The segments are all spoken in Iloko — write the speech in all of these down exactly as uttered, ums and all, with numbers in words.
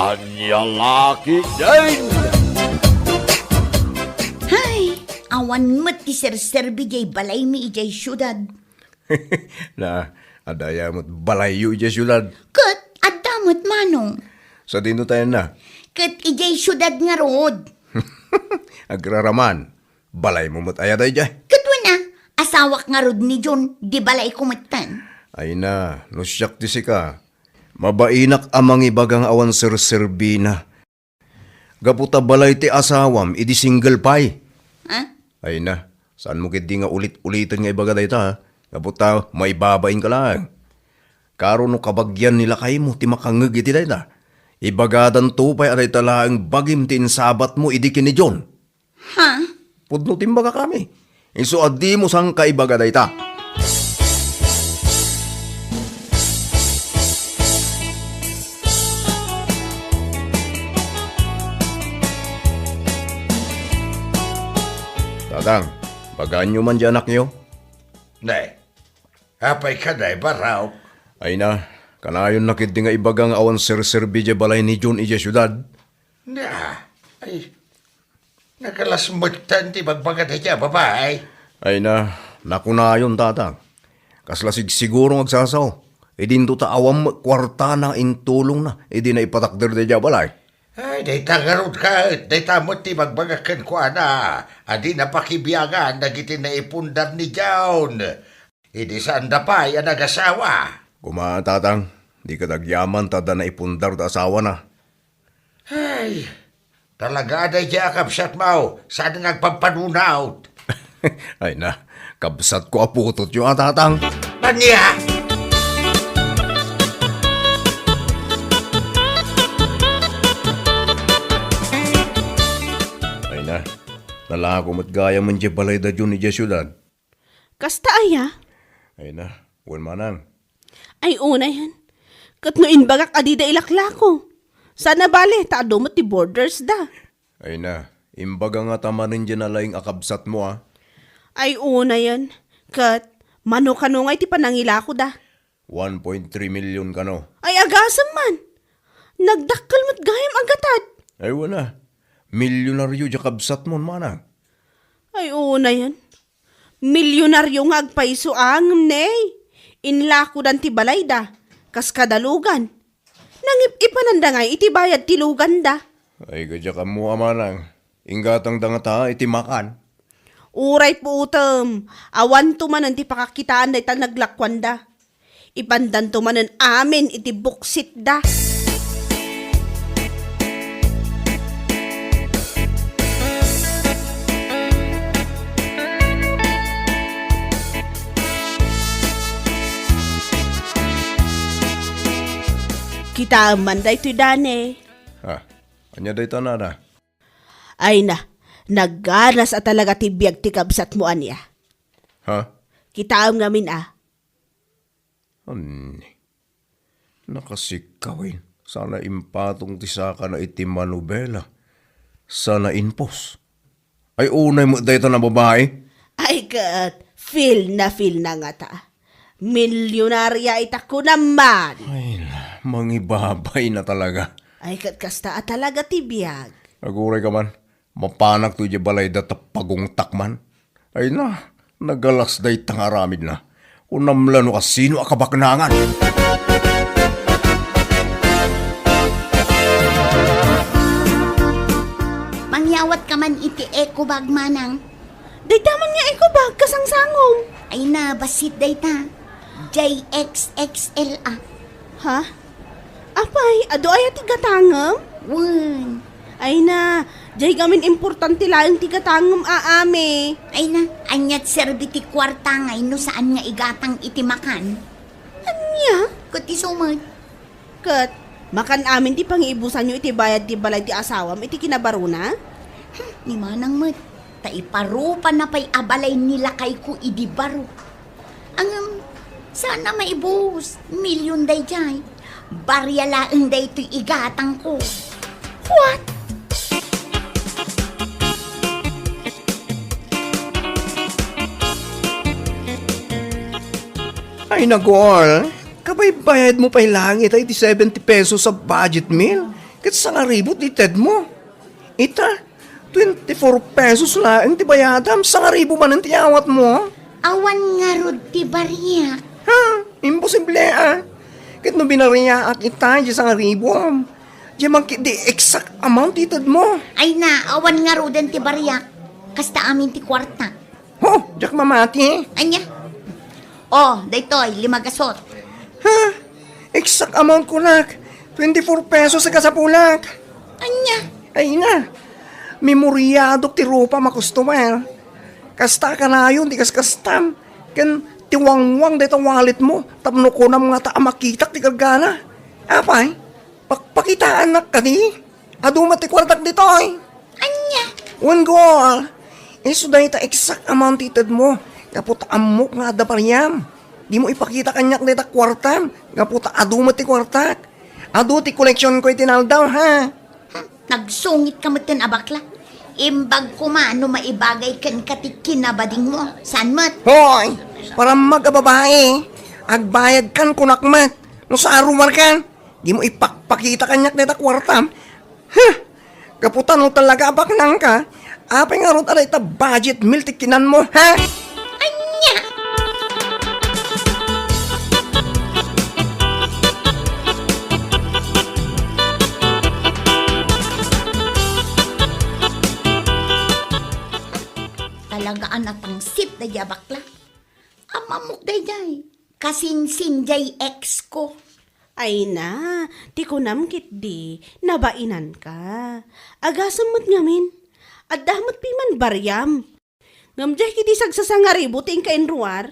Ania la ketdin? Hay, awan met ti serserbi diay balaymi idiay siudad. Na, adda aya met balayyo idiay siudad? Ket adda met, manong. Sadino tayo na? Ket idiay siudad ngarud. Agraraman. Balaymo met aya daydiay? Ket wen a, asawak ngarud ni John, di balayko metten. Ay na, no siak ti sika, mabainak a mangibaga nga awan serserbina. Gapu ta balay ti asawam idi single pay. Ha? Ay na, saanmo ketdi nga ulit-uliten nga ibaga dayta, ha? Gapu ta maibabainka laeng. Karo no kabagian ni lakaymo ti makangngeg iti dayta, ibagadanto pay a dayta laeng bagim ti insabatmo idi ken ni John. Ha? Pudno ti imbagakami. Isu a dimo sangkaibaga dayta. Tatang, bagaanyo man diay anakyo? Ne, apay ka, ne, Barok? Ay na, kanayon na ketdi nga ibaga nga awan serserbi diay balay ni John idiay siudad. Ne, ay, nagalas metten ti bagbaga daydiay a babai. Ay na, nakunayon, tatang. Kasla sigsiguro nga agsasao. Idinto ta awan met kuartana intulongna idi naipatakder daydiay a balay. Ay, dayta ngarud ket, dayta met ti ibagbagak kenkuana a dina pakibiangan dagiti naipundar ni John idi saanda pay a nagasawa. Koma, tatang, dika agyaman ta adda naipundar ta asawana. Ay, talaga a daydiay a kabsatmo, saan nga agpampanunot. Ay na, kabsatko a putotyo a, tatang. Ania? Ay na, nalako met gayamen diay balay da John idiay siudad. Kasta aya? Ay na, wen manang. Ay, unayen. Ket no imbagak a dida ilaklako, saan a bale ta adu met ti borders da. Ay na, imbaga ngata manen diay nalaing a kabsatmo, a? Ay, unayen. Ket mano kano ngay ti panangilako da? One point three million kano. Ay, agasem man. Nagdakkel met gayam a gatad. Ay, wen a. Milyonaryo diay kabsatmo, manang. Ay, unayen. Milyonaryo nga agpayso a ngem ne, inlakodan ti balayda, kas kada lugan. Nangip-ipananda ngay iti bayad ti luganda. Ay, gadiak ammo a manang, inggatangda ngata iti makan. Uray puotem, awanto manen ti pakakitaan dayta naglakuanda. Ipandanto manen amin iti buksitda. Kitaem man daytoy, Dane. Ha? Ania dayta, nana? Ay na, nagganas a talaga ti biag ti kabsatmo, ania? Ha? Kitaem ngamin a. Anni? Nakasikawen, sana impatong ti sakana iti manubela. Sana impos. Ay, unay met dayta a babai. Ay ket, feel na feel na ngata. Milyonarya ita kunam man. Ay, mangibabain na talaga. Ay ket, kasta a talaga ti biag. Aguray ka man. Mapanakto idiay balayda ta pagungtak man. Ay na, nagalas dayta nga aramidna. Kunam la no kasino a kabaknangan. Mangyawat ka man iti eco bag, manang. Dayta man nga eco bag, kasangsangom. Ay na, bassit dayta. J X X L a. Ha? Apay, adu aya ti gatangem? Wen. Ay na, jay gamin importante laeng ti gatangem a, ame. Ay na, ania ti serbi ti kuarta ngay no saan nga igatang iti makan? Ania? Ket isu met. Ket, makan amin ti pangiibusanyo iti bayad ti balay ti asawam iti kinabarona? Hmm, ni manang met, ta iparupana pay a balay ni lakayko idi baro. Ngem, saan a maibus. Milyon daydiay. Barya laeng daytoy igatangko. What? Ay, nagol. Kabaybayadmo pay laeng ita iti seventy pesos a budget meal. Ket sangaribu ti tedmo. Ita, twenty-four pesos laeng ti bayadam, sangaribu manen ti awatmo. Awan ngarud ti bariak. Ha? Imposible, a. Ket no binariaak ita, di sangaribu, am. Di man ket di exact amount ti tedmo. Ay na, awan ngaruden ti bariak. Kasta amin ti kuarta. Ho, diak mamati. Ania? Oh, daytoy, lima gasot. Ha? Exact amount kunak. Twenty-four pesos a kasapulak. Ania? Ay na. Memoriadok ti rupa, makustomer. Kasta kanayon ti kaskastam. Ken ti wangwang dayta wallet mo. Tapno kunam nga ta a makitak ti kargana. Apay? Pakpakitaanak kadi? Adu met ti kuartak ditoy. Ania? Wen, Gol. Isu dayta exact amount ti tedmo. Gapu ta ammok nga adda pariam. Dimo ipakita kaniak dayta kuartam. Gapu ta adu met ti kuartak. Adu ti koleksionko iti naldaw, ha? Hmm, nagsungit ka metten a bakla. Imbag koma no maibagay kenka ti kinabadingmo. Saan met? Hoy! Parammag a babae. Agbayadkan kunak met. No sarumarkan. Dimo ipakpakita kaniak dayta kuartam. Huh! Gapu ta no talaga a baknangka, apay ngarud a dayta budget meal ti kinanmo, ha? Ania? Talaga a napangsit daydiay a bakla. Ammok daydiay. Kasinsin diay ex ko. Ay na, ti kunam ketdi, nabainanka. Agasem met ngamin, adda met pay man bariam. Ngem diay ketdi sagsasangaribu ti inka inruar.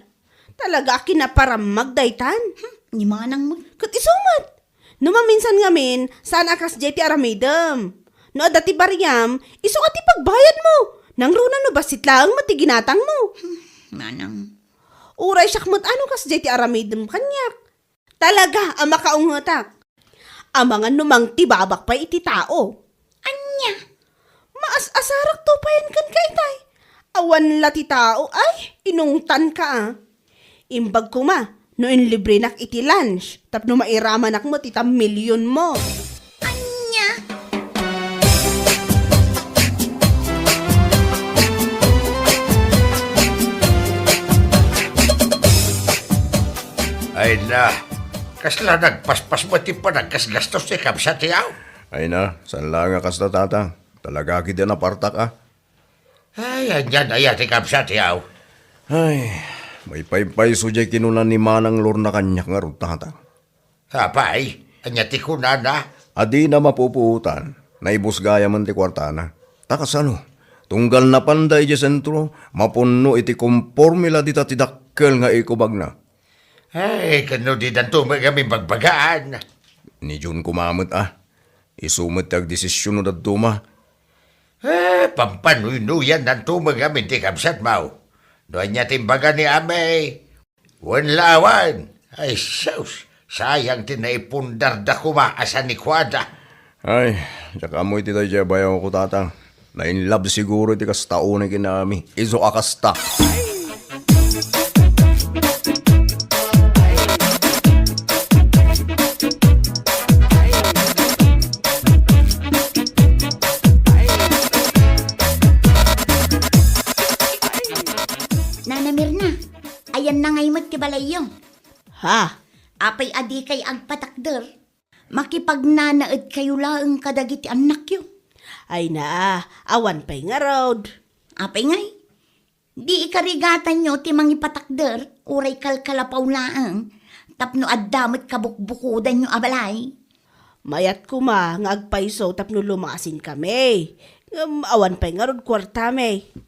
Talaga a kinaparammag daytan. Hmm, ni manang met. Ket isu met. No maminsan ngamin, saan a kasdiay ti aramidem. No adda ti bariam, isu a ti pagbayadmo. Nangruna no bassit laeng met ti ginatangmo. Hmm, manang. Uray siak met a no kasdiay ti aramidem kaniak. Talaga a makaungetak. Amangan no mangtibabak pay iti tao. Ania? Maas-asarak to payen kenka itay. Awan la ti tao, ay, inungtanka a. Imbag koma no inlibrenak iti lunch tapno mairamanak met ita milionmo. Ania? Ay na, kasla nagpaspas met ti panaggasgastos ti kabsat ti aw? Ay na, saan laeng a kasta, Tatang. Talaga ketdi a napartak a. Ay, anian aya ti kabsat ti aw? Ay, maipaypayso diay kinuna ni Manang Lorna kaniak ngarud, Tatang. Apay, ania ti kunana? A dina mapupuotan, naibus gayamen ti kuartana. Ta kasano, tunggal napanda idiay sentro, mapunno iti komporme la dita ti dakkel nga ikubagna. Ay, ken no didanto met ngamin bagbagaan? Ni Jun koma met a. Isu met ti agdesisyon no dadduma. Eh, pampanuynoyannanto met ngamin ti kabsatmo. No ania ti imbaga ni Amay? Wen la awan. Ay, sus, sayang ti naipundarda koma a sanikuada. Ay, diak ammo iti daydiay a bayawko, Tatang. Na-in love siguro iti kasta unay ken ni Ami. Isu a kasta. Nana Mirna, ayanna ngay met ti balayyo. Ha? Apay a dikay agpatakder? Makipagnanaedkayo laeng kadagiti annakyo. Ay na, awan pay ngarud. Apay ngay? Di ikarigatanyo ti mangipatakder, uray kalkalapaw laeng, tapno adda met kabukbukodanyo a balay. Mayat koma nga agpayso tapno lumasinkami. Ngem awan pay ngarud kuartami.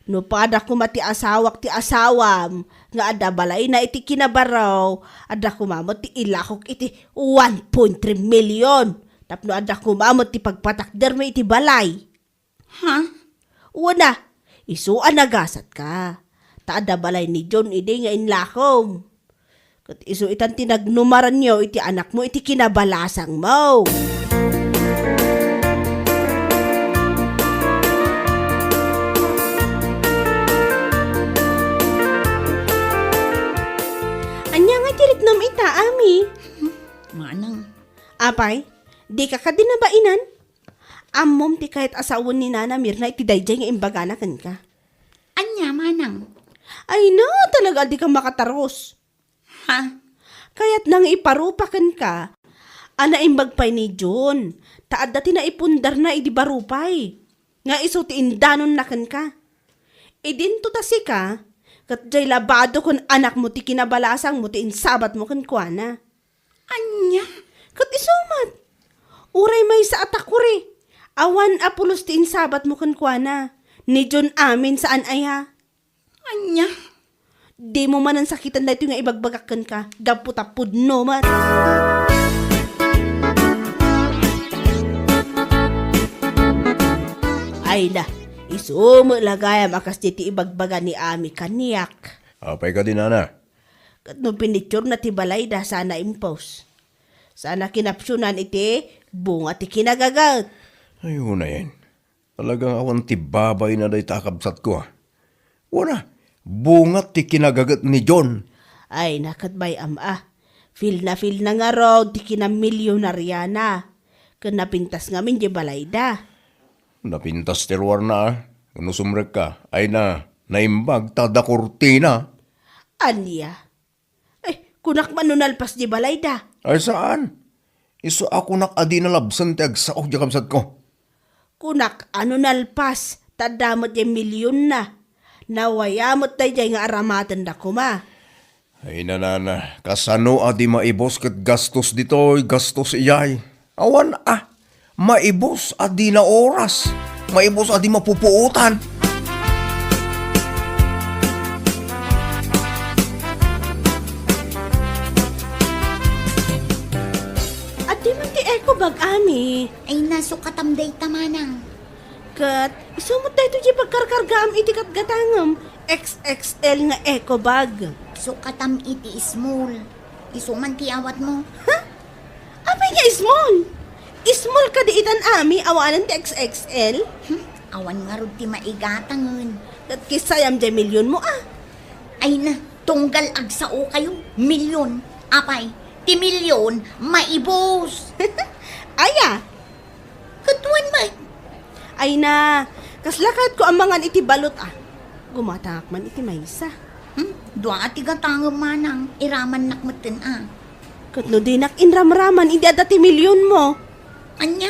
No pada koma ti asawak ti asawam nga adda balayna iti Kinabarro, adda koma met ti ilakok iti one point three million tapno adda koma met ti pagpatakdermi iti balay. Ha? Wen a, isu a nagasatka. Ta adda balay ni John idi nga inlakom. Ket isu itan ti nagnumaranyo iti anakmo iti kinabalasangmo. Ania nga ti riknam ita, Ami? Manang. Apay, Dika kadi nabainan? Ammom ti kayat a sawen ni Nana Mirna iti daydiay nga imbagana kenka. Ania, manang? Ay na, talaga a dika makatarus. Ha? Kayatna nga iparupa kenka a naimbag pay ni John, ta adda ti naipundarna idi barupay, nga isu ti indanonna kenka. Idinto ta sika, ket jay labado ken anakmo ti kinabalasangmo ti insabatmo kenkuana. Ania? Ket isu met, uray maysa a takuri, awan a pulos ti insabatmo kenkuana, ni John amin saan aya. Ania? Dimo manen sakiten daytoy nga ibagbagak kenka, gapu ta pudno met. Ay na, isu met la gayam a kas daytoy ibagbaga ni Ami kaniak. Apay kadi, Nana? Ket no pinitsur na ti balayda, sana impos. Sana kinapsunan iti bunga ti kinagaget. Ay, unayen. Talagang awan ti babayna dayta a kabsatko, a. Wana, bunga ti kinagaget ni John. Ay, na ket bay-am a. Feel na feel na ngarud ti kinamilyonariana. Ken napintas ngamin di balayda. Napintas ti ruarna, a. No sumrekka, ay na, naimbag ta adda kurtina. Ania? Eh, kunak man no nalpas di balayda. Ay, saan? Isu a kunak a di nalabsen ti agsaok, diay kabsatko. Kunak a no nalpas, ta adda met diay milyonna. Nawaya met daydiay nga aramatenda koma. Ay, nanana, kasano a di maibus ket gastos ditoy, gastos iyay? Awan a, maibus a di naoras, maibus a di mapupuotan. Adda man ti eco bag, Ami. Ay, nasukatam dayta, manang. Ket isu met daytoy ti pagkarkargaam iti gatgatangem, X X L nga eco bag. Sukatam iti small. Isu man ti awatmo. Ha? Apay nga small? Small kadi itan, Ami, awanen ti X X L? Hmm, awan ngarud ti maigatangen. Ket kissayam diay milyonmo, a. Ay na, tunggal agsao kayo, milyon. Apay, ti milyon, maibus. Aya? Ket wen met. Ay na, kasla kayatko a mangan iti balot, a. Gumatangak man iti maysa. Hmm? Dua a ti gatangem, manang, iramannak metten, a. Ket no dinak inramraman, idi adda ti milyonmo. Ania?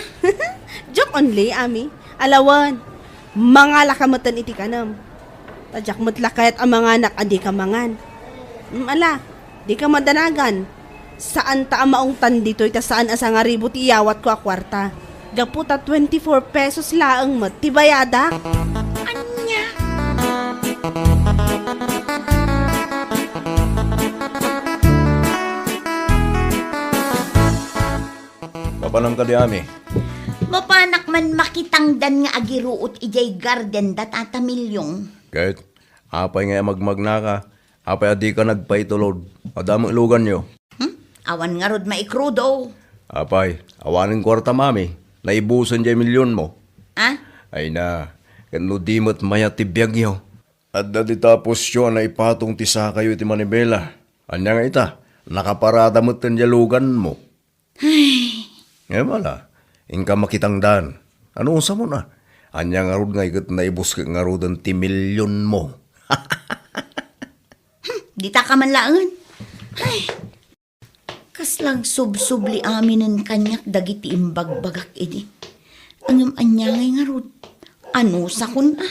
Joke only, Ami. Alawen, mangalaka metten iti kanem. Ta diak met la kayat a manganak a dika mangan. Mm, ala, dika madanagan. Saan ta a maungtan ditoy ta saan a sangaribu ti iyawatko a kuarta. Gapu ta twenty-four pesos laeng met ti bayadak. Ania? Mapanam kadi, Ami? Mapanak man makitangdan nga agiruot idiay garden da Tata Milyong. Ket, apay nga magmagnaka? Apay a dika nagpaitulod? Adda met luganyo. Hmm? Awan ngarud maikrudo. Apay, awanen kuartam, Ami. Naibusen diay milyonmo. Ah? Ay na, ket no di met mayat ti biagyo. Adda dita pusyo a naipatong ti sakayo iti manibela. Ania nga ita, nakaparada metten diay luganmo. Ay. Ngem ala, inka makitangdan. Anusamon a? Ania ngarud nga iket naibuskek ngaruden ti milyonmo? Hmm, dita ka man laengen. Ay. Kasla agsubsubli aminen kaniak dagiti imbagbagak idi. Ngem ania ngay ngarud? Anusakon a?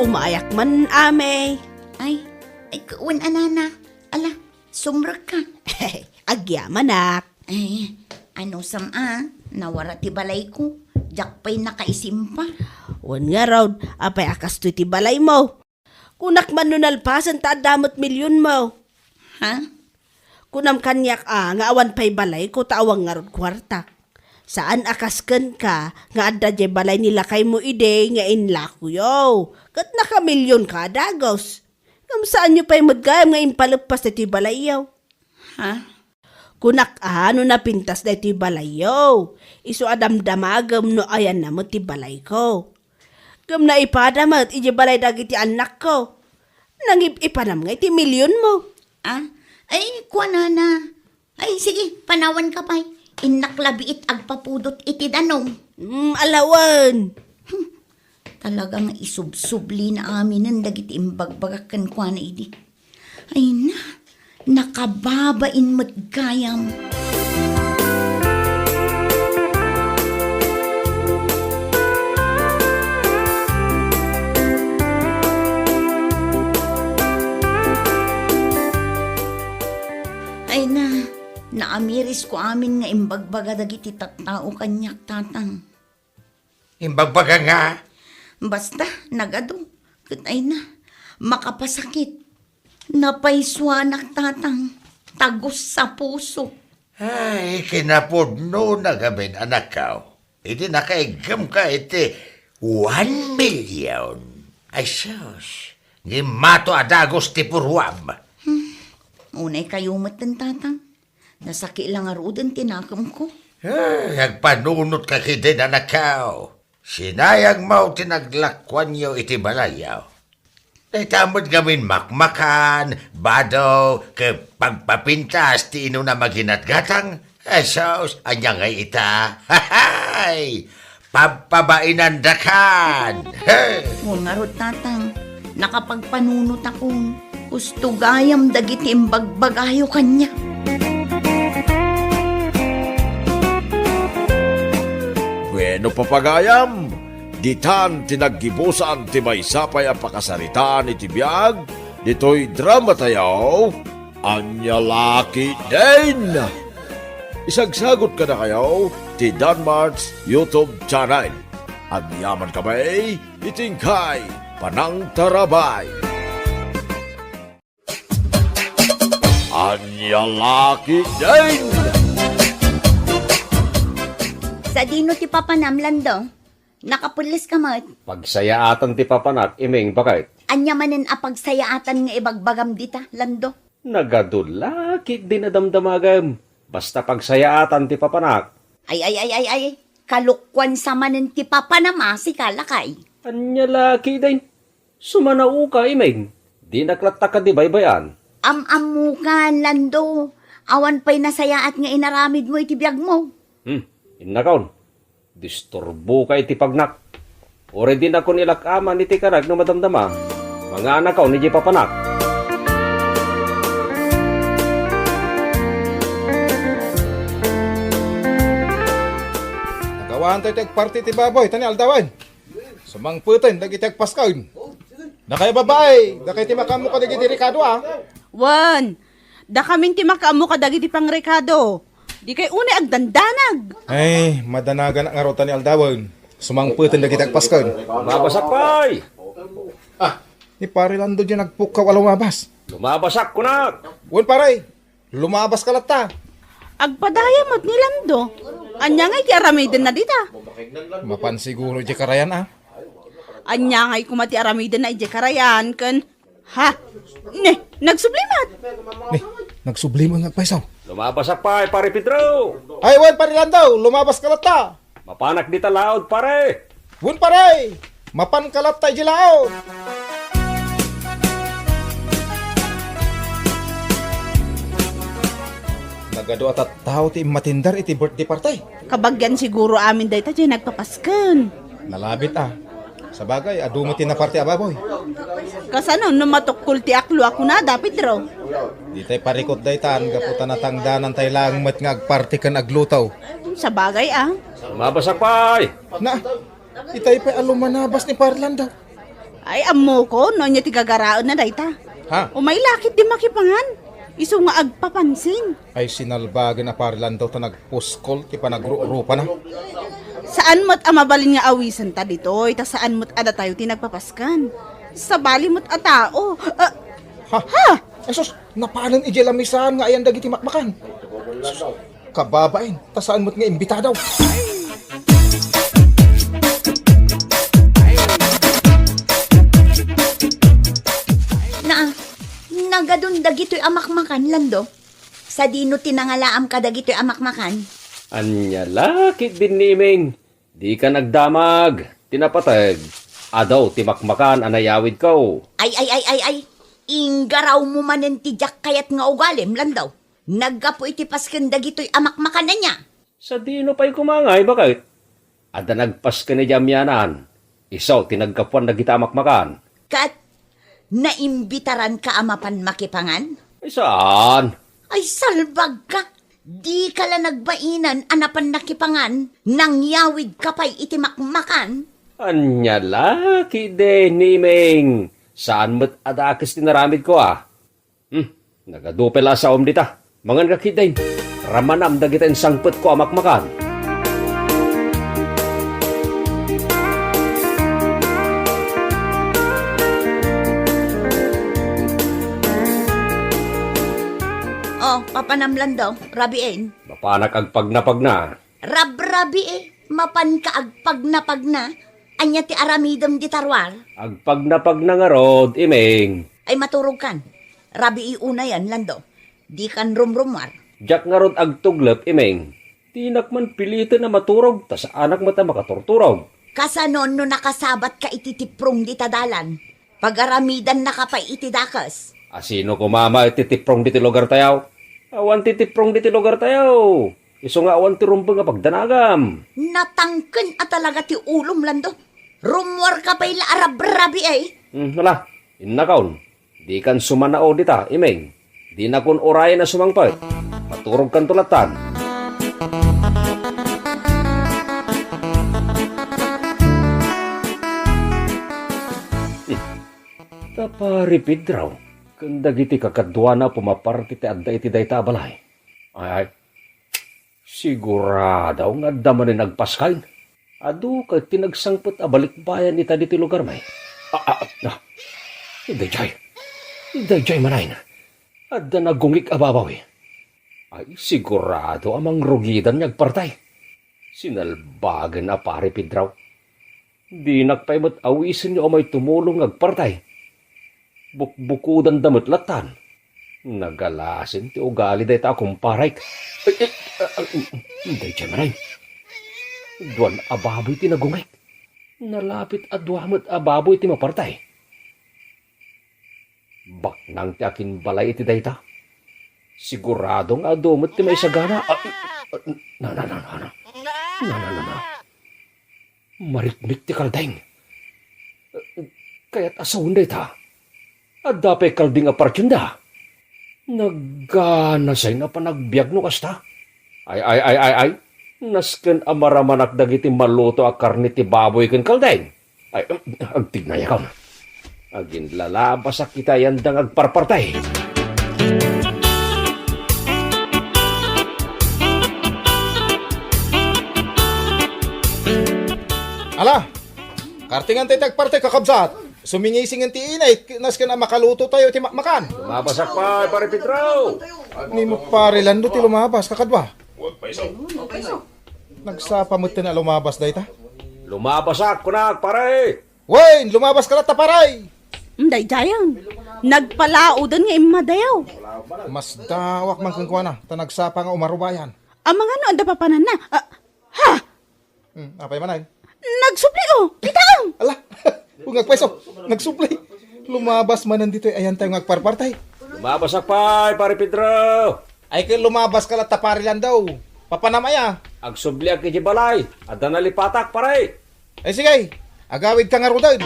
Umayak man, Ami. Ay, ay, wen a nana. Ala, sumrekka. Agyamanak. Ay, anusam a, nawara ti balayko. Diak pay nakaisimpa. Wen ngarud, apay a kastoy ti balaymo? Kunak man no nalpasen ta adda met milyonmo. Ha? Kunam kaniak a, nga awan pay balayko ta awan ngarud kuartak. Saan a kas kenka nga adda diay balay ni lakaymo idi nga inlakoyo, ket nakamilyonka a dagus. Ngem saanyo pay met gayam nga impaleppas daytoy balayyo. Ha? Kunak a no napintas daytoy balayyo, isu a damdamagem no ayanna met ti balayko. Ngem naipada met idiay balay dagiti annakko. Nangip-ipanam ngay ti milionmo. Ah? Ay, kuanana. Ay, sige, panawanka pay. Innak labiit agpapudot iti danum. Hmm, alawan. Hmm, talaga nga isubsublina aminen dagiti imbagbagak kenkuana idi. Ay na, nakababain met gayam. Ay na, naamirisko amin nga imbagbaga dagiti tattao kaniak, Tatang. Imbagbaga nga? Basta, nagadu. Ket ay na, makapasakit. Napaysuanak, Tatang. Tagus a puso. Ay, kinapudno na gamin, anakko. Idi nakaiggemka iti one million. Ay, sus. Ngimmato a dagus ti puruam. Hmm. Unay kayo met, Tatang. Nasaki la ngaruden ti nakemko. Ay, agpanunotka ketdin, anakko. Sinayangmo ti naglakuanyo iti balayyo. Dayta met ngamin makmakan, bado, ket pagpapintas ti inuna maginatgatang. Asus, ania ngay ita? Hahay! Pagpabainandakan! He! Ngarud, Tatang, nakapagpanunotakon. Husto gayam dagiti imbagbagayo kaniak. Bueno, papagayam, ditan ti naggibusan ti maysa pay a pakasaritaan iti biag ditoy dramatayo, Ania La Ketdin. Isagsagut kadakayo ti Danmart's YouTube channel. Agyaman kami iti inkay panangtarabay. Ania La Ketdin. Sadino ti papanam, Lando? Nakapulis ka met. Pagsayaatan ti papanak, Iming, baket. Ania manen a pagsayaatan nga ibagbagam dita, Lando? Nagadu la ketdin a damdamagem. Basta pagsayaatan ti papanak. Ay, ay, ay, ay, ay. Kalukkuan sa manen ti papanam a sika, lakay. Ania la ketdin? Sumanaoka, Iming. Dinak latta kadi baybay-an. Am-ammokan, Lando. Awan pay nasayaat nga inaramidmo iti biagmo. Hmm, innakon. Disturboka iti pagnak. Uray dinakon ilak-aman iti karag no madamdama. Manganakon idiay papanak. Nagawaantayo ti agparti iti baboy, ta ni aldawen. Sumangpeten dagiti agpasken. Dakay babai, dakay ti makaammo kadagiti rekado, a? Wen, dakamin ti makaammo kadagiti pangrekado. Dikay unay agdandanag. Ay, madanaganak ngarud ta ni aldawen. Sumangpeten dagiti agpasken. Lumabas, akpay! Ah, ni Pare Lando diay nagpukkaw a lumabas. Lumabas, ak, kunak! Wen, pare. Lumabas ka latta. Agpadaya met ni Lando. Ania ngay ti aramidenna dita? Mapan siguro idiay karayan, a? Ania ngay koma ti aramidenna idiay karayan ken, ha? Ne, nagsubli met. Ne, nagsubli met nga agpayso. Lumabas, akpay, Pare Pedro. Ay, wen, Pare Lando, lumabas ka latta. Mapanak dita laud, pare! Wen, pare! Mapanka latta idiay laud! Nagadu a tattao ti immatender iti birthday party. Kabagian siguro amin dayta diay nagpapasken. Nalabit, a. Sabagay, adu met ti naparti a baboy. Kasano no matukkol ti aklo a kunada, Pedro? Ditay parikut daytan, gapu ta natangdanantay laeng met nga agparti ken agluto. Sabagay, a. Lumabas, akpay! Na, itay pay a lumanabas ni Pare Lando. Ay, ammokon no ania ti gagaraenna dayta. Ha? Umay la ketdi makipangan. Isu nga agpapansin. Ay, sinalbagen a Pare Lando ta nagpuskol ti panagrukrupana. Saan met a mabalin nga awisenta ditoy, ta saan met a datayo ti nagpapasken. Sabali met a tao. Ah, Ha? Ha? Ay, sus, napanen idiay lamisaan nga ayan dagiti makmakan. Sus, kababain, ta saan met nga imbitado. Na, nagadun dagitoy a makmakan, Lando. Ta dino ti nangalaam kadagitoy a makmakan? Ania la ketdin ni Iming? Dika nagdamag. Ti napateg, adu ti makmakan a nayawidko. Ay, ay, ay, ay, ay. Inggarawmo manen ti diak kayat nga ugalim, Lando. Naggapu iti pasken dagitoy a makmakan ania? Sadino pay koma ngay, baket? Adda nagpasken idiay amianan. Isu ti naggapuan dagita a makmakan. Ket naimbitaranka a mapan makipangan? Ay, saan? Ay, salbagka! Dika la nagbainen a napan nakipangan, nangyawidka pay iti makmakan? Ania la ketdin ni Iming? Saan met a dakes ti naramidko, a? Hmm, nagadu pay la a saom dita. Manganka ketdin. Ramanam dagita insangpetko a makmakan. O, papanam, Lando, rabiin. Mapanak agpagnapagna. Rabrabii, mapanka agpagnapagna? Ania ti aramidem dita ruar? Agpagnapagna ngarud, Iming. Ay, maturogkan. Rabii unayen, Lando. Dikan rumrumuar. Diak ngarud agtuglep, Iming. Dinak man piliten a maturog, ta saanak met a makaturturog. Kasano no nakasabatka iti tiprong dita dalan? Pagaramidannaka pay iti dakes. A sino koma met ti tiprong ditoy lugartayo? Awan ti tiprong ditoy lugartayo. Isu nga awan ti rumbeng a pagdanagam. Natangken a talaga ti ulom, Lando. Rummuarka pay la a rabrabii, ay. Hmm, ala, innakon. Dikan sumanao dita, Iming. Dinakon urayen a sumangpet. Maturogkanto lattan. Hmm. Ta Pari Pedro, ken dagiti kakaduana a pumaparti ti adda iti dayta a balay. Ay, ay. Sigurado nga adda manen agpaskay. Adu ket ti nagsangpet a balikbayan ita ditoy lugarmi. Ah, ah, ah. Daydiay. Daydiay manen. Adda nagungig a babawi. Ay, sigurado a mangrugidan nga agparti. Sinalbagen a Pari Pedro. Dinak pay met awisen nga umay tumulong nga agparti. Bukbukudanda met lattan. Nagalasin ti ugali dayta a kumparek. Ay, ay, ah, ah, daydiay manen. Dua a baboy ti nagungig. Nalapit a dua met a baboy ti maparti. Baknang ti akinbalay iti dayta. Sigurado nga adu met ti maisagana. Ah, ah, na, na, na, na, na. Na, na, na, na. Marikmik ti kalding. Kayat a sawen dayta. Adda pay kalding a partionda. Nagganasay nga panagbiag no kasta. Ay, ay, ay, ay, ay. Nasken a maramanak dagiti maluto a karne ti baboy ken kalding. Ay, agtignayakon. Aginlalabasak iti ayanda nga agparparti. Ala, kartingan tayo ti agparti, kakabsat. Sumingisingen ti init, nasken a makaluto tayo ti makmakan. Lumabasak pay, Pare Pedro! Ni mo, Pare Lando, ti lumabas, kakadwa. Nagsapa met a lumabas dayta. Lumabasak, kunak, pare! Wen, lumabaska latta, pare! Daydiayen, nagpalaoden nga immadayo. Masdaawak man kenkuana, ta nagsapa nga umarubayan. Amangan no adda papananna. Ah, ha! Hmm, apay manen? Nagsubli, oh! Kitaem! Ala! Ungak pay isu, nagsubli. Lumabas manen ditoy ayantayo nga agparparti. Lumabasak pay, Pare Pedro! Ay, ket lumabaska latta, Pare Lando. Papanam aya? Agsubliak idiay balay. Adda nalipatak, pare. Ay, sige. Agawidka ngaruden.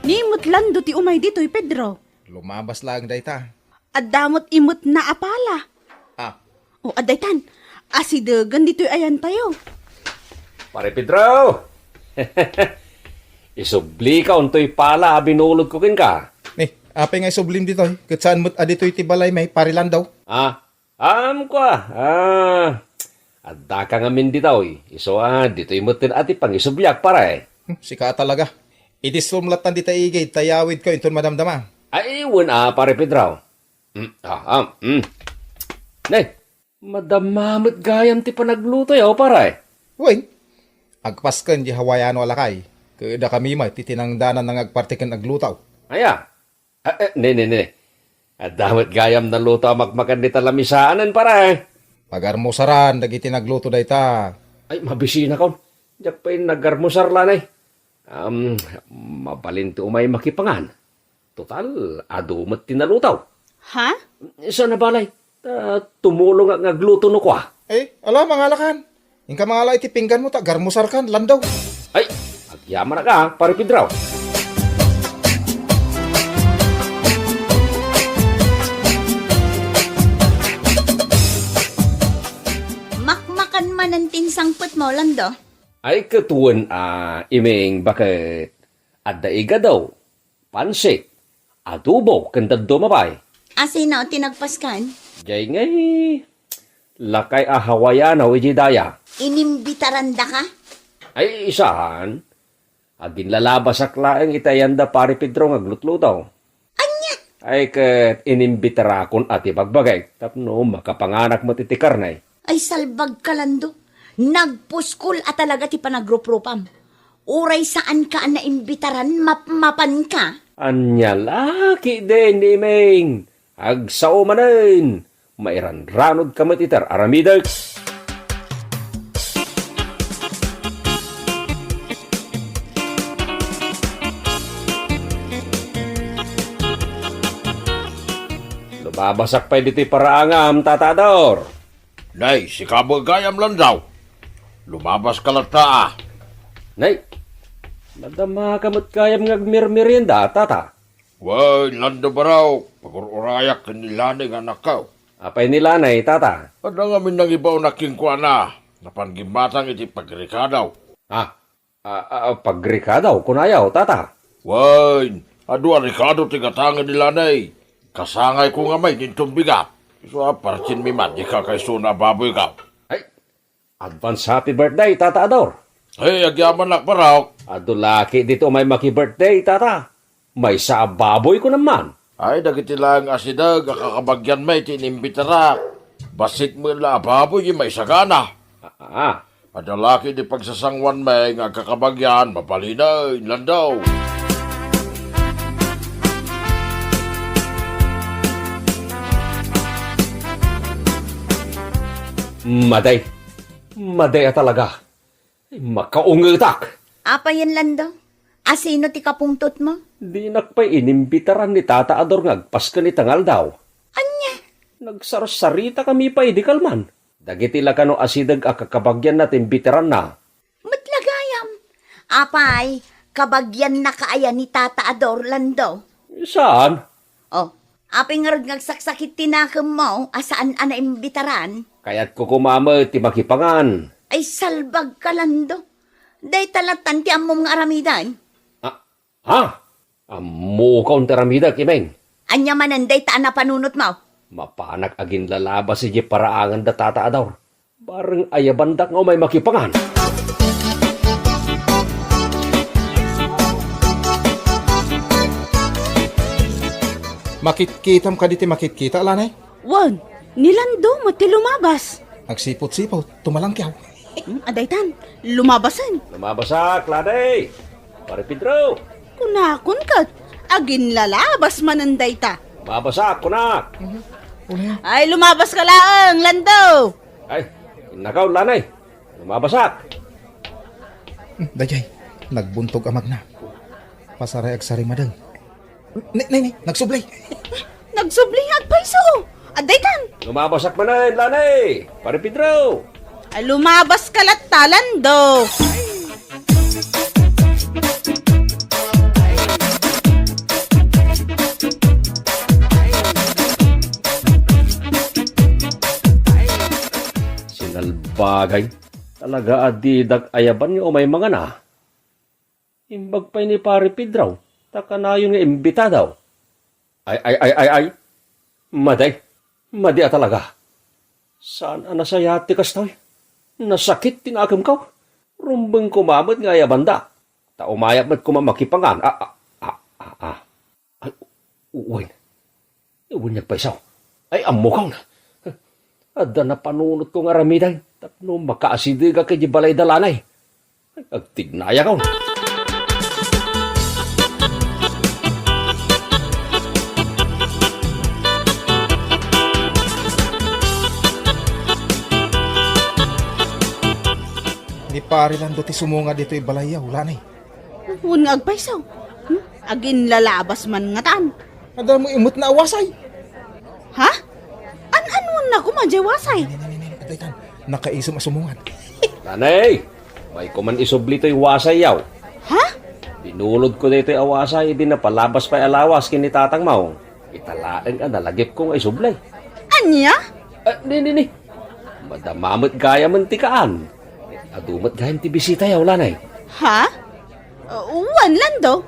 Ni met Lando ti umay ditoy, Pedro. Lumabas laeng dayta. Adda met imetna a pala. Ah. O, adda itan. Asidegen ditoy ayantayo. Pare Pedro! Isublika untoy pala a binulodko kenka. Ni, apay nga isublim ditoy? Ket saan met a ditoy ti balaymi, Pare Lando? Ah, am, kua. Ah, addaka ngamin ditoy. Isu a, ditoy metten a ti pangisubliak, pare. Hmm, sika a talaga. Idissom lattan dita igid ta yawidko inton madamdama. Ay, wen a, Pare Pedro. Mm, ah, ah, mm. Ne, madama met gayam ti panaglutoyo, pare. Wen, Agpasken di Hawaiano a lakay, ket dakami met ti tinangdananna nga agparti ken agluto. Aya? Ah, eh, ne, ne, ne. Adda met gayam naluto a makmakan dita lamisaan, pare. Pagarmusaran dagiti nagluto dayta. Ay, mabisinakon. Diak pay nagarmusar, lanay. Um, mabalin ti umay makipangan. Total, adu met ti naluto. Ha? Saan a balay? Ta tumulong nga agluto no kua. Eh, ala, mangalakan. Inka mangala iti pingganmo ta garmusarkan, Lando. Ay, agyamanak a, pare Pedro. Makmakan manen ti insangpetmo, Lando? Ay, ket wen a, Iming, baket adda igado, pansit, adobo, ken dadduma pay. Asino ti nagpaskan? Jay ngay, lakay a Hawaiano iti daya. Inimbitarandaka? Ay, saan? Aginlalabasak laeng iti ayanda pare Pedro nga aglutluto. Ania? Ay, ket inimbitarakon a ti bagbagek tapno makapanganak met iti karne. Ay, salbagka, Lando. Nagpuskol a talaga ti panagruprupam. Uray saanka a naimbitaran, mapmapanka. Ania la ketdin, Iming? Agsao manen, mairanranodka met iti ar-aramidek. Lumabasak pay ditoy paraangam, Tata Ador. Nay, sika met gayam, Lando. Lumabaska latta a. Nay, madamaka met gayam nga agmermerienda, Tata. Wen, Lando Barok, pagur-urayak ken ni Lanay nga anakko. Apay ni Lanay, Tata? Adda ngamin nangibaonnak kenkuana. Napan gimmatang iti pagrekado. Ah, ah, ah, pagrekado, kunayo, Tata? Wen, adu a rekado ti gatangen ni Lanay. Kasangayko nga may nintumbigak. Isu a partin mi man di kakaisuna a baboyko. Ay, advance happy birthday, Tata Ador. Hey, agyamanak, Barok. Adu la ketdi ti umay maki-birthday, Tata. Maysa a baboy ko naman. Ay, dagiti laeng asideg a kakabagianmi ti inimbitarak. Bassit met la a baboy ti maisagana. Ah, ah. Adda la ketdi pagsasanguanmi nga agkakabagian, mabalinen, Lando. Madi. Madi a talaga. Makaungetak. Apayen, Lando? Asino ti kapungtotmo? Dinak pay inimbitaran ni Tata Ador nga agpasken ita nga aldaw. Ania? Nagsarsaritakami pay idi kalman. Dagiti la kano asideg a kakabagianna ti imbitaranna. Met la gayam. Apay, kabagiannaka aya ni Tata Ador, Lando? Saan? Oh, apay ngarud nga agsaksakit ti nakemmo a saan a naimbitaran? Kayatko koma met ti makipangan. Ay, salbagka, Lando. Dayta lattan ti ammom nga aramiden. Ah, ha? Ammokon ti aramidek, Imeng. Ania manen dayta a napanunotmo? Mapanak aginlalabas idiay paraangan da Tata Ador. Bareng ayabandak nga umay makipangan. Makitkitam kadi ti makitkita, Lanay? Wen, ni Lando met ti lumabas. Agsipot-sipot, tumalangkiaw. Hmm, adaytan, lumabasen. Lumabasak, Lanay! Pare Pedro! Kunakon ket, aginlalabas manen dayta. Lumabasak, kunak! Mhm. Ulayan. Ay, lumabaska laeng, Lando! Ay, innakaw, Lanay. Lumabasak. Hmm, daydiay, nagbuntog a magna. Pasaray agsarimadeng. Nay, nay, nay, nagsubli. Nagsubli, agpayso. Adaytan. Lumabasak manen, Lanay. Pare Pedro. Ay, lumabaska latta, Lando. Sinalbagay. Talaga a didak ayaban nga umay mangana. Imbag pay ni Pare Pedro, ta kanayon nga imbitado. Ay, ay, ay, ay, ay. Madi. Madi a talaga. Saan a nasayaat ti kastoy? Nasakit ti nakemko. Rumbeng koma met nga ayabanda. Ta umayap met koma makipangan. Ah, ah, ah, ah, ah. Ay, u-, wen. Wen, nagpayso. Ay, ammokon. Adda napanunotko nga aramiden tapno makaasidegak idiay balay da Lanay. Agtignayakon. Ni Pari Lando ti sumungad ditoy balayyaw, Lanay. Wen nga agpayso. Hmm? Aginlalabas man ngatan. Adda met a wasay. Ha? An-anuenna koma diay wasay? Nini, nini, nini, adda itan. Nakaisem a sumungad. Lanay, mayko man isubli toy wasayyaw. Ha? Binulodko daytoy a wasay idi napalabas pay a lawas ken ni tatangmo. Ita laeng a nalagipko nga isubli. Ania? Ah, ni, ni, ni. Madama met gayamen ti kaan. Adu met gayam ti bisitayaw, Lanay. Ha? Uh, wen, Lando.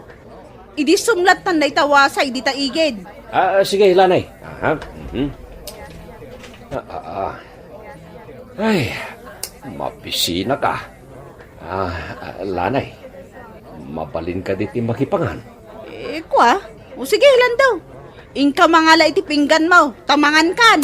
Idi sumlattan dayta wasay dita igid. Ah, ah, sige, Lanay. Aha. Mhm. Ah, ah, ah. Ay, mabisinaka. Ah, ah, Lanay, mabalin kadi ti makipangan? Eh, kua? O sige, Lando. Inka mangala iti pingganmo, ta mangankan.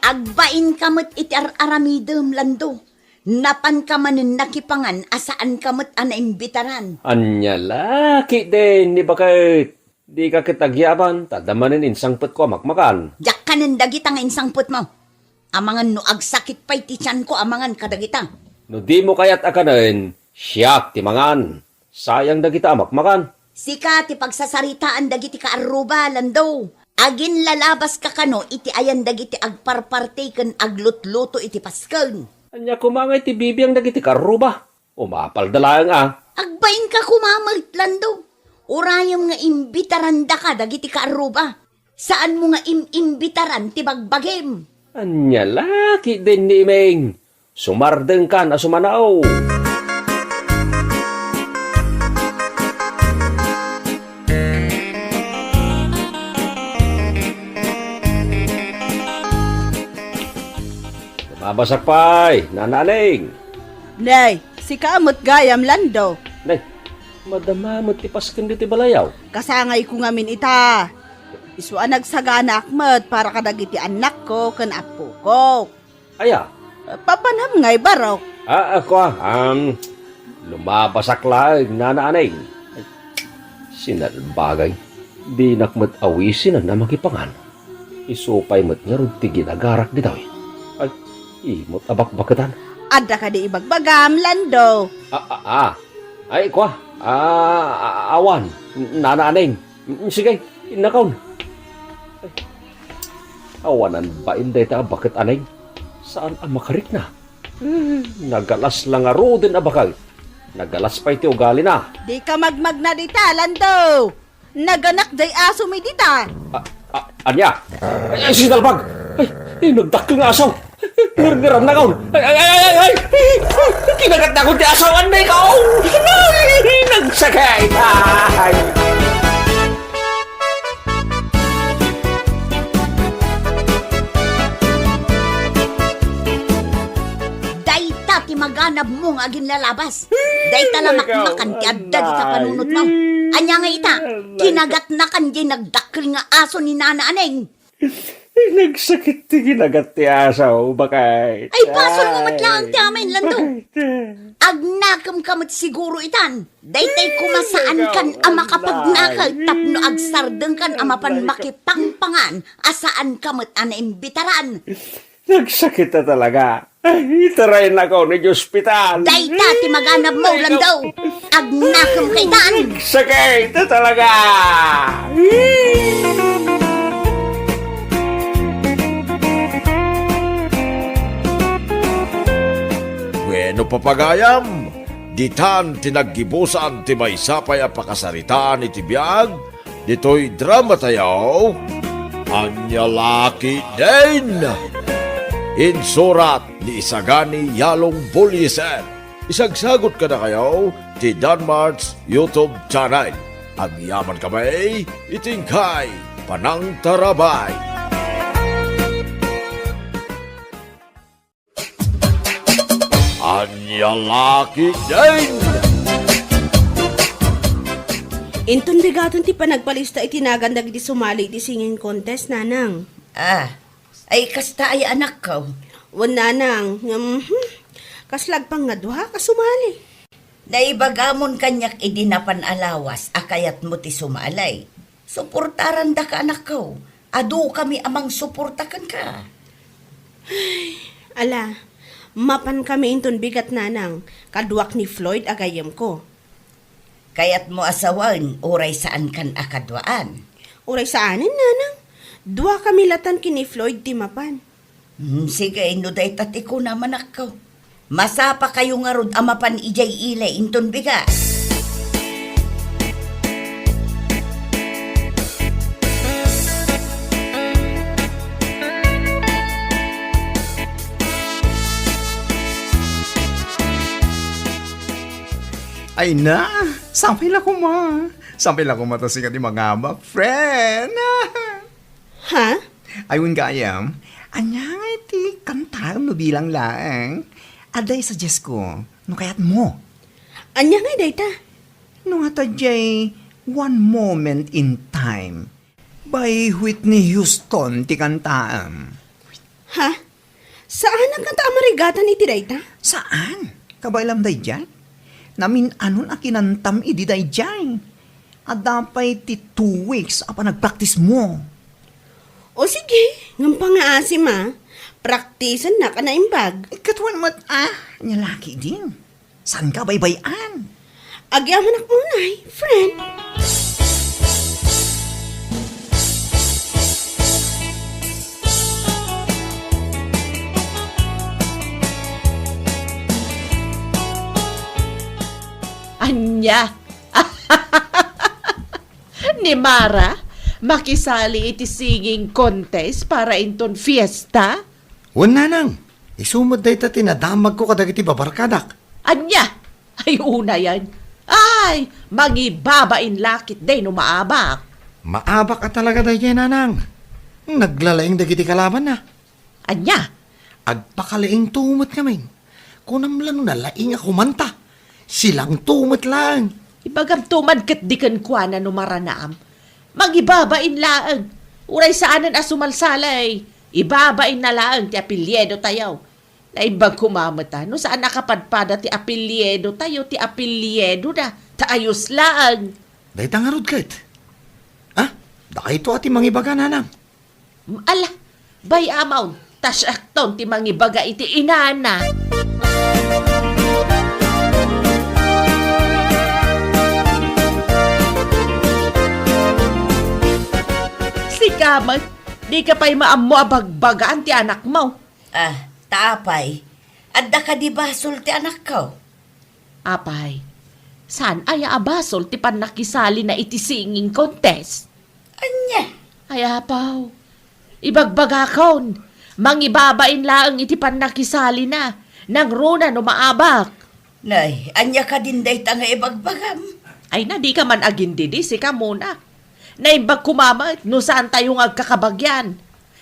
Agbainka met iti ar-aramidem, Lando. Napanka manen nakipangan a saanka met a naimbitaran. Ania la ketdin ni baket? Dika ket agyaban, ta adda manen insangpetko a makmakan. Diak kanen dagita nga insangpetmo. Amangan no agsakit pay ti tianko a mangan kadagita. No dimo kayat a kanen, siak ti mangan. Sayang dagita a makmakan. Sika ti pagsasaritaan dagiti kaarruba, Lando. Aginlalabaska kano iti ayan dagiti agparparti ken aglutluto iti pasken. Ania koma nga iti bibiang dagiti kaarruba? Umapalda laeng a. Agbainka koma met, Lando. Urayem nga imbitarandaka dagiti kaarruba. Saanmo nga im-imbitaran ti bagbagim. Ania la ketdin ni Iming? Sumardengkan a sumanaw. Mabasak pay, Nana Aning. Nay, sika met gayam, Lando. Nay, madama met ti pasken ditoy balayyaw. Kasangayko ngamin ita. Isu a nagsaganaak met para kadagiti annakko ken appoko. Aya? Papanam nga ibarok. Ah, ako, ah, um, lumabasak laeng, Nana Aning. Ay, sinalbagay. Dinak met awisinan a makipangan. Isu pay met ngarud ti ginagarak ditoy. Ay, imot a bakbaketan. Adda kadi ibagbagam, Lando? Ah, ah, ah. Ay, kua. Ah, ah, awan. Nana Aning. Mm, sige, innakon. Ay, awanan bain dayta a baket, Aning. Saan a makarikna? Eh, nagalas la ngaruden a baket. Nagalas pay ti ugalina. Dika magmagna dita, Lando. Naganak jay asomi dita. Ah, ah, ania? Ay, ay, sinalbag! Ay, ay, nagdakkel nga aso! Ngerngeranakon! Ay, ay, ay, ay, ay, ay! Kinagatnakon ti aso, anay ko! Ay, nagsakit! Ay! Dayta ti maganabmo nga aginlalabas. Dayta la makmakan ti adda dita panunotmo. Ania nga ita? Kinagatnakan diay nagdakkel nga aso ni Nana Aning. Nagsakit ti kinagat ti aso, baket. Ay, basolmo met laeng ti amin, Lando. Baket. Agnakemka met siguro itan. Daytay koma saankan a makapagnaket tapno agsardengkan a mapan makipangpangan a saanka met a naimbitaran. Nagsakit a talaga. Ay, itaraynakon iti ospital. Dayta ti maganabmo, Lando. Agnakemka itan. Nagsakit a talaga. Bueno, papagayam, ditan ti naggibusan ti maysa pay a pakasaritaan iti biag ditoy dramatayo, Ania La Ketdin! Insurat ni Isagani Yalong Bullieser. Isagsagut kadakayo ti Danmart's YouTube channel. Agyamankami iti inkay panangtarabay. Ania La Ketdin! Inton bigaten ti panagpalista iti nagan dagiti sumali iti singing contest, Nanang. Ah, ay kasta ay anakko. Wen, Nanang, ngem, hmm, kasla agpangngaduak a sumali. Naibagamon kaniak idi napan a lawas a kayatmo ti sumali. Suportarandaka, anakko. Adukami a mangsuporta kenka. Ala, mapankami inton bigat, Nanang, kaduak ni Floyd a gayyemko. Kayatmo a sawen, uray saankan a kaduaan? Uray saanen, Nanang. Duakami latan ken ni Floyd ti mapan. Hmm, sige, no dayta ti kunam, anakko. Masapakayo ngarud a mapan idiay ili inton bigat. Ay na, sapay la koma. Sapay la koma ta sika ti mangabak, friend. Ha? Ay, wen gayam, ania ngay ti kantaem no bilang laeng? Adda isuggest ko, no kayatmo. Ania ngay dayta? No ata diay One Moment in Time by Whitney Houston ti kantaem. Ha? Saanak ngata a marigatan iti dayta? Saan? Kabaelam daydiay? Namin-anon a kinantam idi daydiay. Adda pay ti two weeks a panagpraktismo. O sige, ngem pangngaasim a. Praktisennak a naimbag. Ket wen met a, nia la ketdin. Saanka a baybay-an? Agyamanak unay, friend. Ania? Ni Mara, makisali iti singing contest para inton fiesta? Wen, Nanang, isu met dayta ti nadamagko kadagiti babarkadak. Ania? Ay, unayen. Ay, mangibabain la ketdi no maabak. Maabak a talaga daydiay, Nanang. Naglalaing dagiti kalabanna. Ania? Agpakalaingto met ngamin. Kunam la no nalaing a kumanta. Silangto met laeng. Ibagamto man ketdi kenkuana no maranaam. Mangibabain laeng. Uray saanen a sumalsalay. Ibabainna laeng ti apelyidotayo. Naimbag koma met a no saan a kapadpada ti apelyidotayo ti apelyidoda. Ta ayos laeng. Dayta ngarud ket? Ah, dakayto a ti mangibaga, Nanang. Ala, bay-amon, ta siakton ti mangibaga iti inana. Sika met, dika pay maammo a bagbagaan ti anakmo. Ah, ta apay, adda kadi basol ti anakko? Apay, saan aya a basol ti pannakisalina iti singing contest? Ania? Ay, apaw, ibagbagakon, mangibabain laeng iti pannakisalina, nangruna no maabak. Nay, ania kadin dayta nga ibagbagam? Ay na, dika man agindidi, sika muna. Naimbag koma met no saantayo nga agkakabagyan.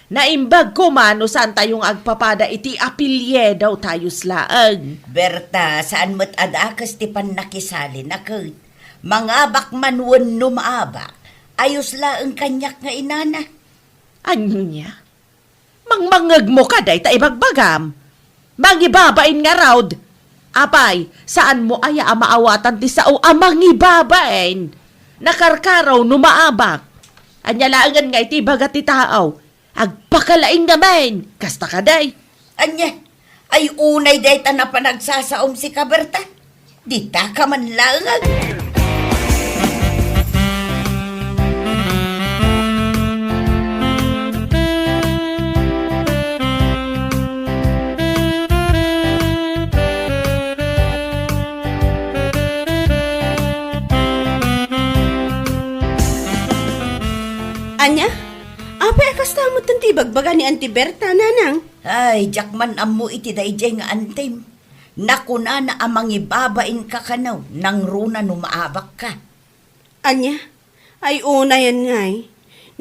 Naimbag koma no saantayo nga agpapada iti apelyido ta ayos laeng. Berta, saan met a dakes ti pannakisalina ket mangabak man wenno maabak, ayos laeng kaniak nga inana. Ania? Mangmangngegmo ka dayta ibagbagam? Mangibabain ngarud! Apay, saanmo aya a maawatan ti sao a mangibabain? Nakarkaro no maabak. Ania laengen nga iti ibaga ti tao? Agpakalaing ngamin! Kasta kadi? Ania? Ay unay dayta a panagsasaom, sika Berta? Ditaka man laeng. Ania? Apay a kasta metten ti ibagbaga ni Auntie Berta, Nanang? Ay, diak man ammo iti daydiay nga antim. Nakunana a mangibabainka kano nangruna no maabakka. Ania? Ay, unayen ngay.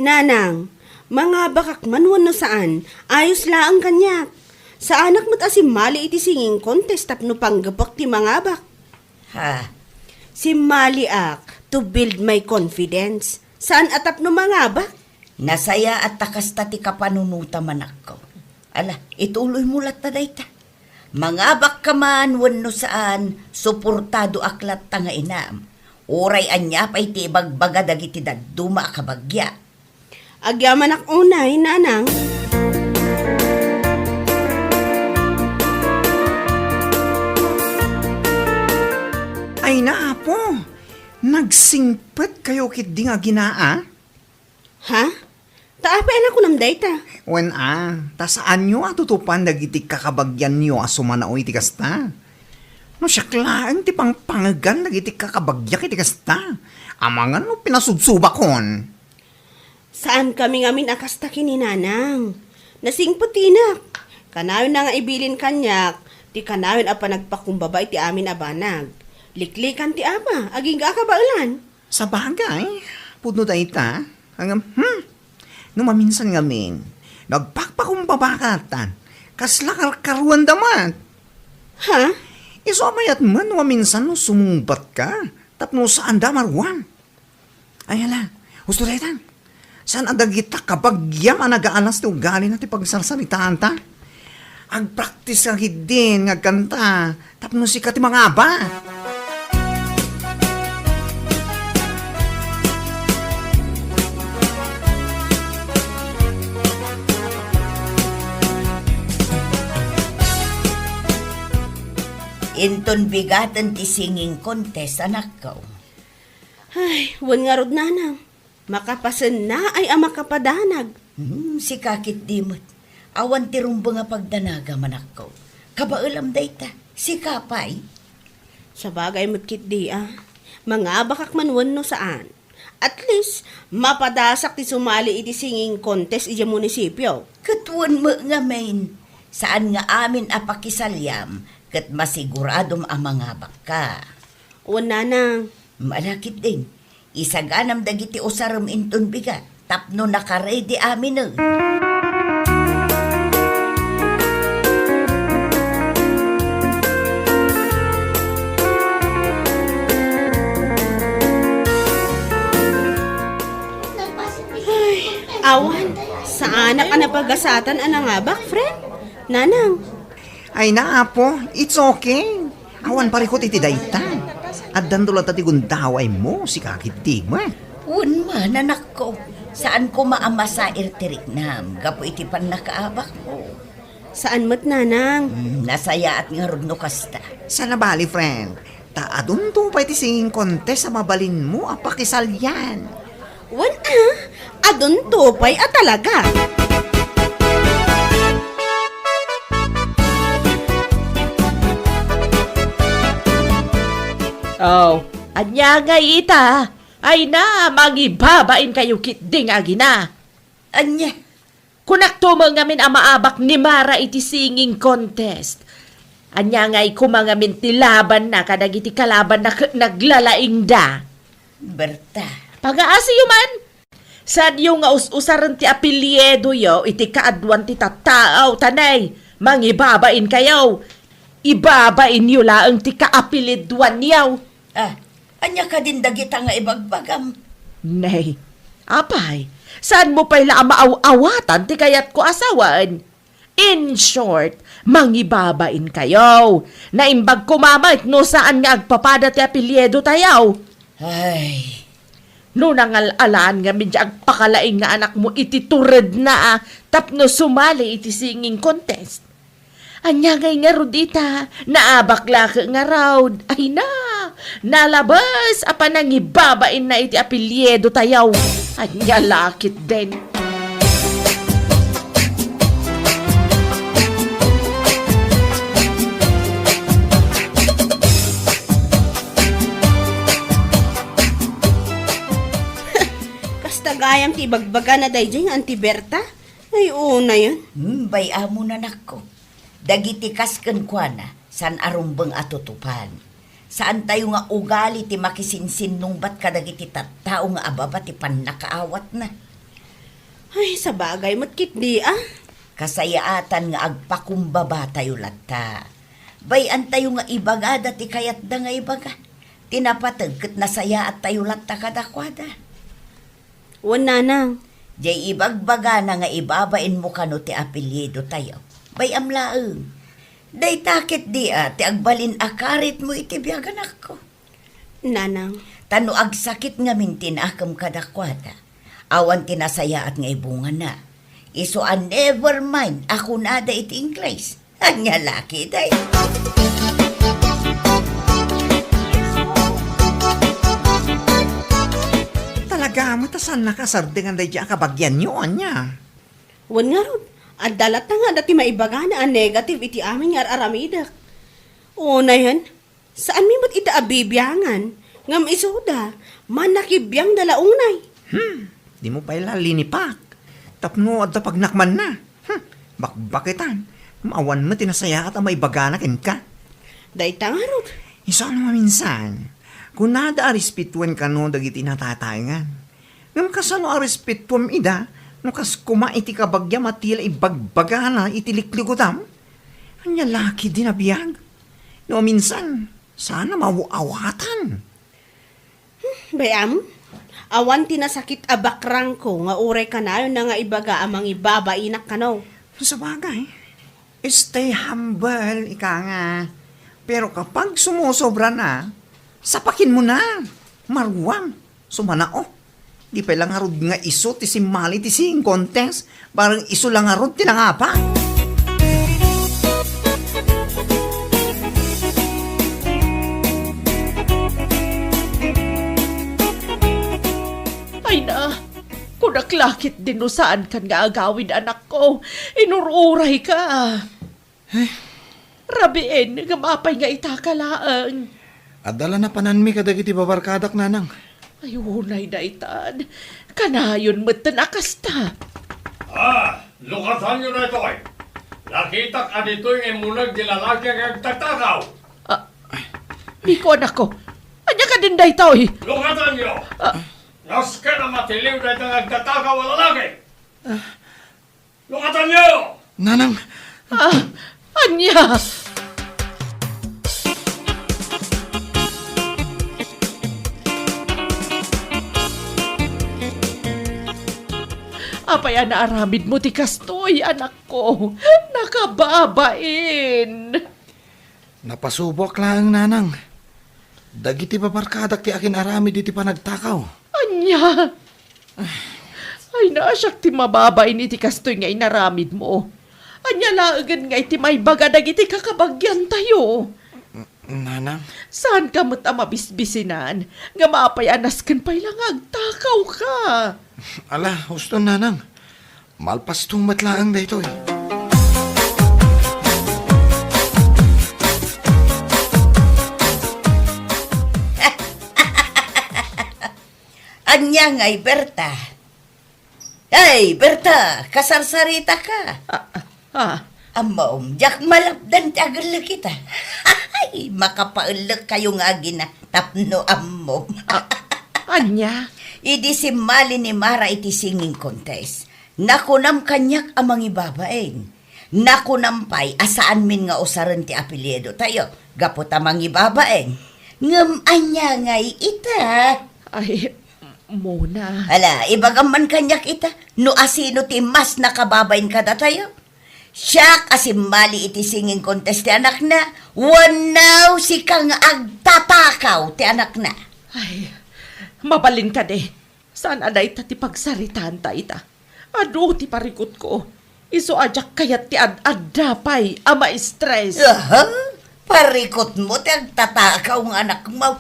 Nanang, mangabakak man wenno saan, ayos laeng kaniak. Saanak met a simmali iti singing contest tapno panggepek ti mangabak. Ha? Simmaliak To build my confidence. Saan a tapno mangabak? Nasayaat ta kasta ti kapanunotam, anakko. Ala, ituloymo latta dayta. Mangabakka man wenno saan, suportadoak latta nga inam. Uray ania pay ti ibagbaga dagiti dadduma a kabagia. Agyamanak unay, nanang. Ay na, apo, nagsingpet kayo ketdi nga aginaa? Ha? Ta apay a nakunam dayta? Wen a, ta saanyo a tutupan dagiti kakabagianyo a sumanaw iti kasta. No siak laeng ti pangpangegan dagiti kakabagiak iti kasta, amangan no pinasudsubakon. Saan kami ngamin a kasta ken ni nanang. Nasingpet ti inak. Kanayon na nga ibilin kaniak ti kanayon a panagpakumbaba iti amin a banag. Liklikan ti ama, agingga a kabaelan. Sabagay, pudno dayta. Ngem, hmm, no maminsan ngamin, nagpakpakumbaba ka, tan kasla karkaruanda met. Ha? Isu a mayat met no maminsan no sumungbat ka, tapno saanda a maruam. Ay, hala, husto dayta. Saan a dagita kabagiam a nagaalas ti ugalina ti pagsarsaritaanta? Agpraktis ka ketdin nga agkanta tapno sika ti mangabak. Inton bigaten ti singing contest, anakko. Ay, wen ngarud, nanang. Makapasennaay a makapadanag. Hmm, sika ketdi met. Awan ti rumbeng a pagdanagam, anakko. Kabaelam dayta. Sika pay? Sabagay met ketdi a. Mangabakak man wenno saan. At least, mapadasak ti sumali iti singing contest idiay munisipio. Ket wen met ngamin, saan nga amin a pakisaliam, ket masiguradom a mangabakka. Wen, nanang. Ala ketdin, isaganam dagiti usarem inton bigat tapno nakaredi aminen. Ay, awan, saanak a napagasatan a nangabak, friend. Nanang. Ay na, apo, it's okay. Awan parikut iti dayta. Addanto latta ti gundawaymo, sika ketdi met. Wen man, anakko. Saan koma a masair ti riknam gapu iti pannakaabakmo. Saan met, nanang. Hmm, nasayaat ngarud no kasta. Saan a bali, friend. Ta adunto pay ti singing contest a mabalinmo a pakisalian. Wen a, adunto pay a talaga. Oh, ania ngay ita? Ay na, mangibabain kayo ketdi nga agina. Ania? Kunakto met ngamin a maabak ni Mara iti singing contest. Ania ngay koma ngamin ti labanna kadagiti kalabanna ket naglalaingda? Berta. Pagaasiyo man. Saanyo nga us-usaren ti apelyidoyo iti kaaduan ti tattao, ta nay, mangibabain kayo. Ibabainyo laeng ti kaapelyiduanyo. Ah, ania kadin dagita nga ibagbagam? Nay, apay, saanmo pay la a maaw-awatan ti kayatko a sawen? In short, mangibabain kayo. Naimbag koma met no saan nga agpapada ti apelyido tayo. Ay. No nangal-alaan ngamin ti agpakalaing nga anakmo iti turedna a tapno sumali iti singing contest. Ania ngay ngarud ita? Naabak la ket ngarud. Ay na! Nalabes a panangibabainna iti apelyido tayo. Ania la ketdin? Kasta gayam ti ibagbagana daydiay nga Auntie Berta? Ay, unayen. Hmm, bay-amon, anakko. Dagiti kas kenkuana, saan a rumbeng a tutupan. Saantayo nga ugali ti makisinsinnungbat kadagiti tattao nga ababa ti pannakaawatna. Ay, sabagay met ketdi a. Kasayaatan nga agpakumbabatayo latta. Bay-antayo nga ibagada ti kayatda nga ibaga. Ti napateg ket nasayaattayo latta kadakuada. Wen, nanang. Diay ibagbagana nga ibabainmo kano ti apelyidotayo. Bay-am laeng. Dayta ketdi a ti agbalin a karitmo iti biag, anakko. Nanang. Ta no agsakit ngamin ti naakem kadakuada, awan ti nasayaat nga ibungana. Isu a never mind a kunada iti Ingles. Ania la ketdi? Talaga met a saannaka a sardengan daydiay a kabagianyo, ania? Wen ngarud, adda latta nga adda ti maibagana a negative iti amin nga ar-aramidek. Unayen, saanmi met ita a bibiangan, ngem isuda, mannakibiangda la unay. Hmm, dimo pay la linipak. Tapno adda pagnakmanna. Hmm, bakbaketan. Awan met ti nasayaat a maibagana kenka. Dayta ngarud. Isu a no maminsan, kunada a respetuen kano dagiti natataengan. Ngem kasano a respetuem ida no kas koma iti kabagiam a ti la ibagbagana iti liklikudam? Ania la ketdi a biag? No minsan, saan a maaw-awatan. Hmm, bay-am, awan ti nasakit a bakrangko nga uray kanayonna nga ibaga a mangibabainak kano. Sabagay, stay humble, ika nga. Pero kapag sumusobra na, sapakin mo na. Maruam. Sumanao. Di pay la ngarud nga isu ti simmali ti singing contest, bareng isu la ngarud ti nangapa. Ay na, kunak la ketdin no saankan nga agawid, anakko. Inur-urayka. Eh? Rabiin, ngem apay nga itaka laeng? Adda la napananmi kadagiti babarkadak, nanang. Ay, unay daytan. Kanayon metten a kasta. Ah, lukasanyo daytoy. Nakitak a ditoy nga immuneg ti lalaki nga agtatakaw. Ah, Miko, anakko. Ania kadin daytoy? Lukasanyo! Ah. Nasken a matiliw dayta nga agtatakaw a lalaki. Ah. Lukatanyo! Nanang! Ah, ania? Apay a naaramidmo ti kastoy, anakko? Nakababain. Napasuboak laeng, nanang. Dagiti babarkadak ti akin-aramid iti panagtakaw. Ania? Ay, naasiak ti mababain iti kastoy nga inaramidmo. Ania laengen nga iti maibaga dagiti kakabagiantayo? N-, nanang? Saanka met a mabisbisinan nga apay a nasken pay la nga agtakawka? Ala, uston, nanang. Malpasto met laeng daytoy. Ania ngay, Berta? Ay, Berta, kasarsaritaka. Ah, ah, ah. Ammom, diak malapdan ti agellek ita. Ay, makapaellek kayo nga agina tapno ammom. Ah, ania? Idi simmali ni Mara iti singing contest, nakunam kaniak a mangibabain. Nakunam pay a saanmin nga usaren ti apelyidotayo gapu ta mangibabain. Ngem ania ngay ita? Ay, Mona. Ala, ibagam man kaniak ita, no asino ti mas nakababain kadatayo? Siak a simmali iti singing contest ti anakna, wenno sika nga agtatakaw ti anakna? Ay, mabalin kadi. Saan a dayta ti pagsaritaanta ita? Adu ti parikutko. Isu a diak kayat ti ad-adda pay a ma-stress. Aha! Parikutmo ti agtatakaw nga anakmo.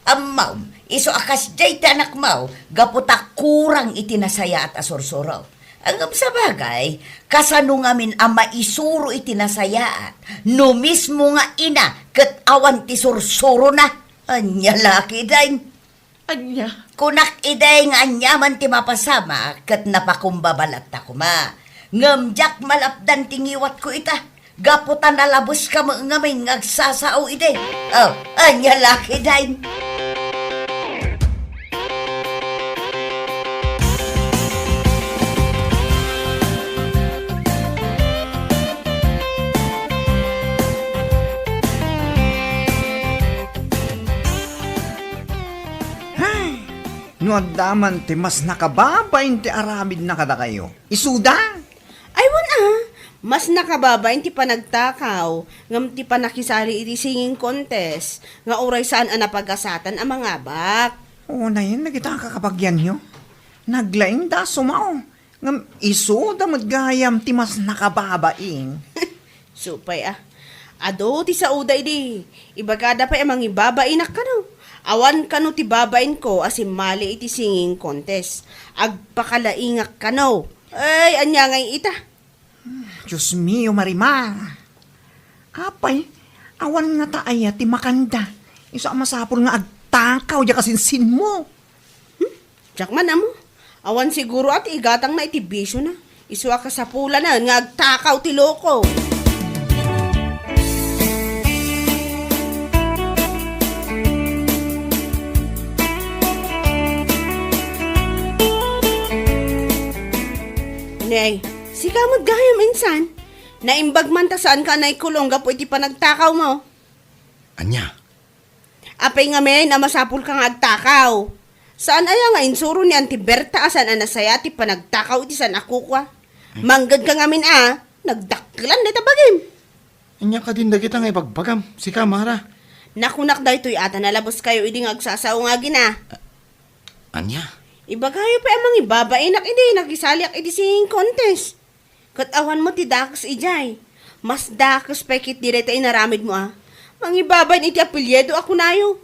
Ammom, isu a kasdiay ti anakmo, gapu ta kurang iti nasayaat a sursuro. Ngem sabagay, kasano ngamin a maisuro iti nasayaat no mismo nga ina ket awan ti sursurona? Ania la ketdin? Ania? Kunak idi nga aniaman ti mapasamak ket napakumbaba latta koma. Ngem diak malapdan ti ngiwatko ita, gapu ta nalabeska met ngamin nga agsasao idi. Oh, ania la ketdin? No adda man ti mas nakababain ti aramidna kadakayo, isuda. Ay, wen a, mas nakababain ti panagtakaw ngem ti panakisali iti singing contest nga uray saan a napagasatan a mangabak. Unayen dagita a kakabagianyo. Naglaingda a sumao, ngem isuda met gayam ti mas nakababain. Supay a. Adu ti saoda idi. Ibagada pay a mangibabainak kano. Awan kano ti babainko a simmali iti singing contest. Agpakalaingak kano. Ay, ania ngay ita? Dios mio, Marimar. Apay, awan ngata aya ti makanda. Isu a masapul nga agtakaw diay kasinsinmo. Hmm? Diak man ammo. Awan siguro a ti igatangna iti bisiona. Isu a kasapulanen nga agtakaw ti loko. Nay, sika met gayam insan. Naimbag man ta saanka a naikulong gapu iti panagtakawmo. Ania? Apay ngamin a masapulka nga agtakaw? Saan aya nga insuro ni Auntie Berta a saan a nasayaat ti panagtakaw iti saan a kukua? Manggedka ngamin a, nagdakkelan dayta bagim. Ania kadin dagita nga ibagbagam, sika, Mara? Nakunak daytoy a ta nalabes kayo idi nga agsasao nga agina. Ania? Ibagayo pay a mangibabainak idi nakisaliak iti singing contest. Ket awan met ti dakes idiay. Mas dakes pay ketdi dayta inaramidmo a. Mangibabain iti apelyido a kunayo.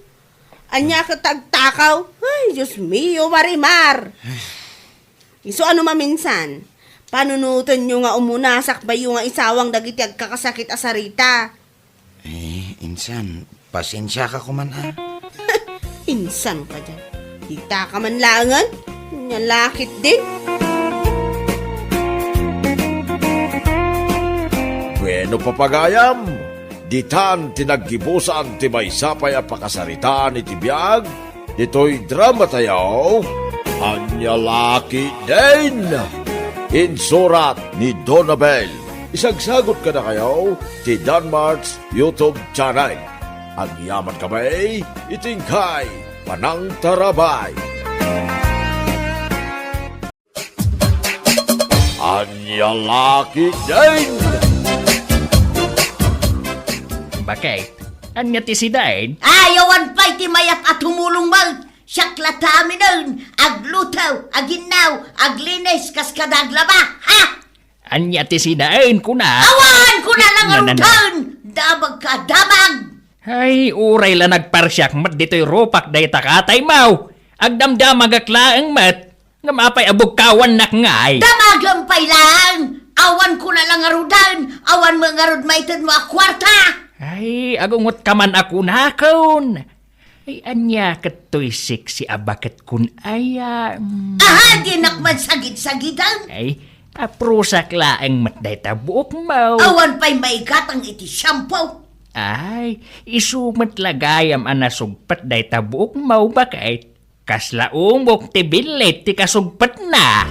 Ania ket ta agtakaw? Ay, Dios mio, Marimar! Isu a no maminsan, panunotenyo nga umuna sakbayyo nga isawang dagiti agkakasakit a sarita. Eh, insan, pasensiaka koman a. Insan ka diay. Ditaka man laengen. Nia la ketdin. Bueno, papagayam, ditan ti naggibusan ti maysa pay a pakasaritaan iti biag ditoy dramatayo, Ania la ketdin? Insurat ni Donabel. Isagsagut kadakayo ti Danmart's YouTube channel. Agyamankami iti inkay panangtarabay. Ania la ketdin? Baket, ania ti sidaen? Ay, awan pay ti mayat a tumulong met. Siak la ti aminen, agluto, aginnaw, aglinis, kas kada aglaba. Ha? Ania ti sidaen, kuna? Awan, kuna la nga Nanan- rudan! Damagka, damag! Ay, uray la nagparsiak met ditoy rupak dayta kataymo. Agdamdamagak laeng met. Ngem apay a bugkawannak ngay? Damagem pay laeng! Awan kuna la nga rudan! Awan met ngarud maitedmo a kuarta! Ay, agungotka man a kunakon. Ay, ania ket toy sexy a baket kun aya? Mm. Aha, dinak man sagid-sagiden? Ay, aprusak laeng met dayta buokmo. Awan pay maigatang iti shampoo. Ay, isu met la gayam a nasugpet dayta buokmo, baket. Kasla umok ti billit ti kasugpetna.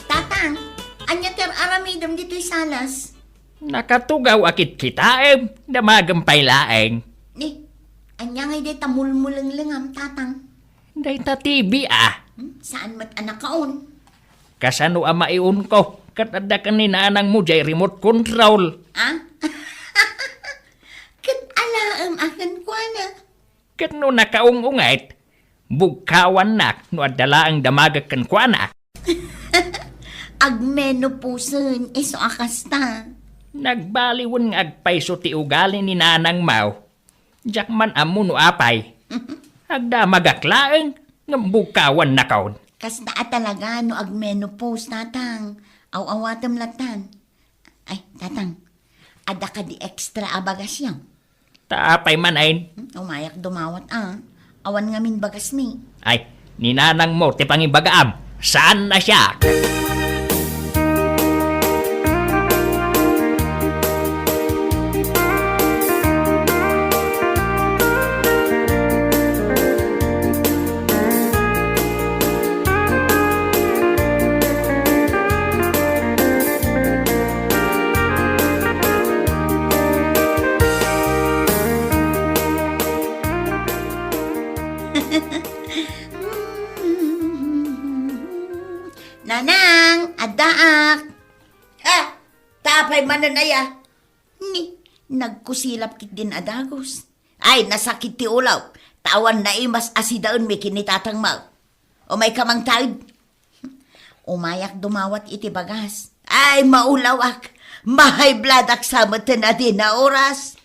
Tatang, ania ti ar-aramidem ditoy salas? Nakatugaw a kitkitaem, damagem pay laeng. Ni, ania ngay dayta mulmulenglengam, Tatang? Dayta T V a. Hmm, saan met a nakaon? Kasano a maiunko? Ket adda ken ni nanangmo diay remote control. Ah? Ket alaem a kenkuana. Ket no nakaung-unget, bugkawannak no adda laeng damagek kenkuana. Agmenopausen, isu a kasta. Nagbaliwen nga agpayso ti ugali ni nanangmo. Diak man ammo no apay. Agdamagak laeng, ngem bugkawannakon. Kasta a talaga no agmenopause, Tatang. Aw-awatem lattan. Ay, Tatang, adda kadi extra a bagasyo? Ta apay man, ain? Hmm, umayak dumawat, a. Awan ngamin bagasmi. Ay, ni nanangmo ti pangibagaam. Saan a siak? Nanang, addaak. Ha? Tapay manen aya? Ni, nagkusilap ketdin a dagus. Ay, nasakit ti ulawk. Ta awan naimas a sidaenmi ken ni tatangmo. Umayka mangted. Umayak dumawat iti bagas. Ay, maulawak. Ma-high blood-ak sa met ti naoras.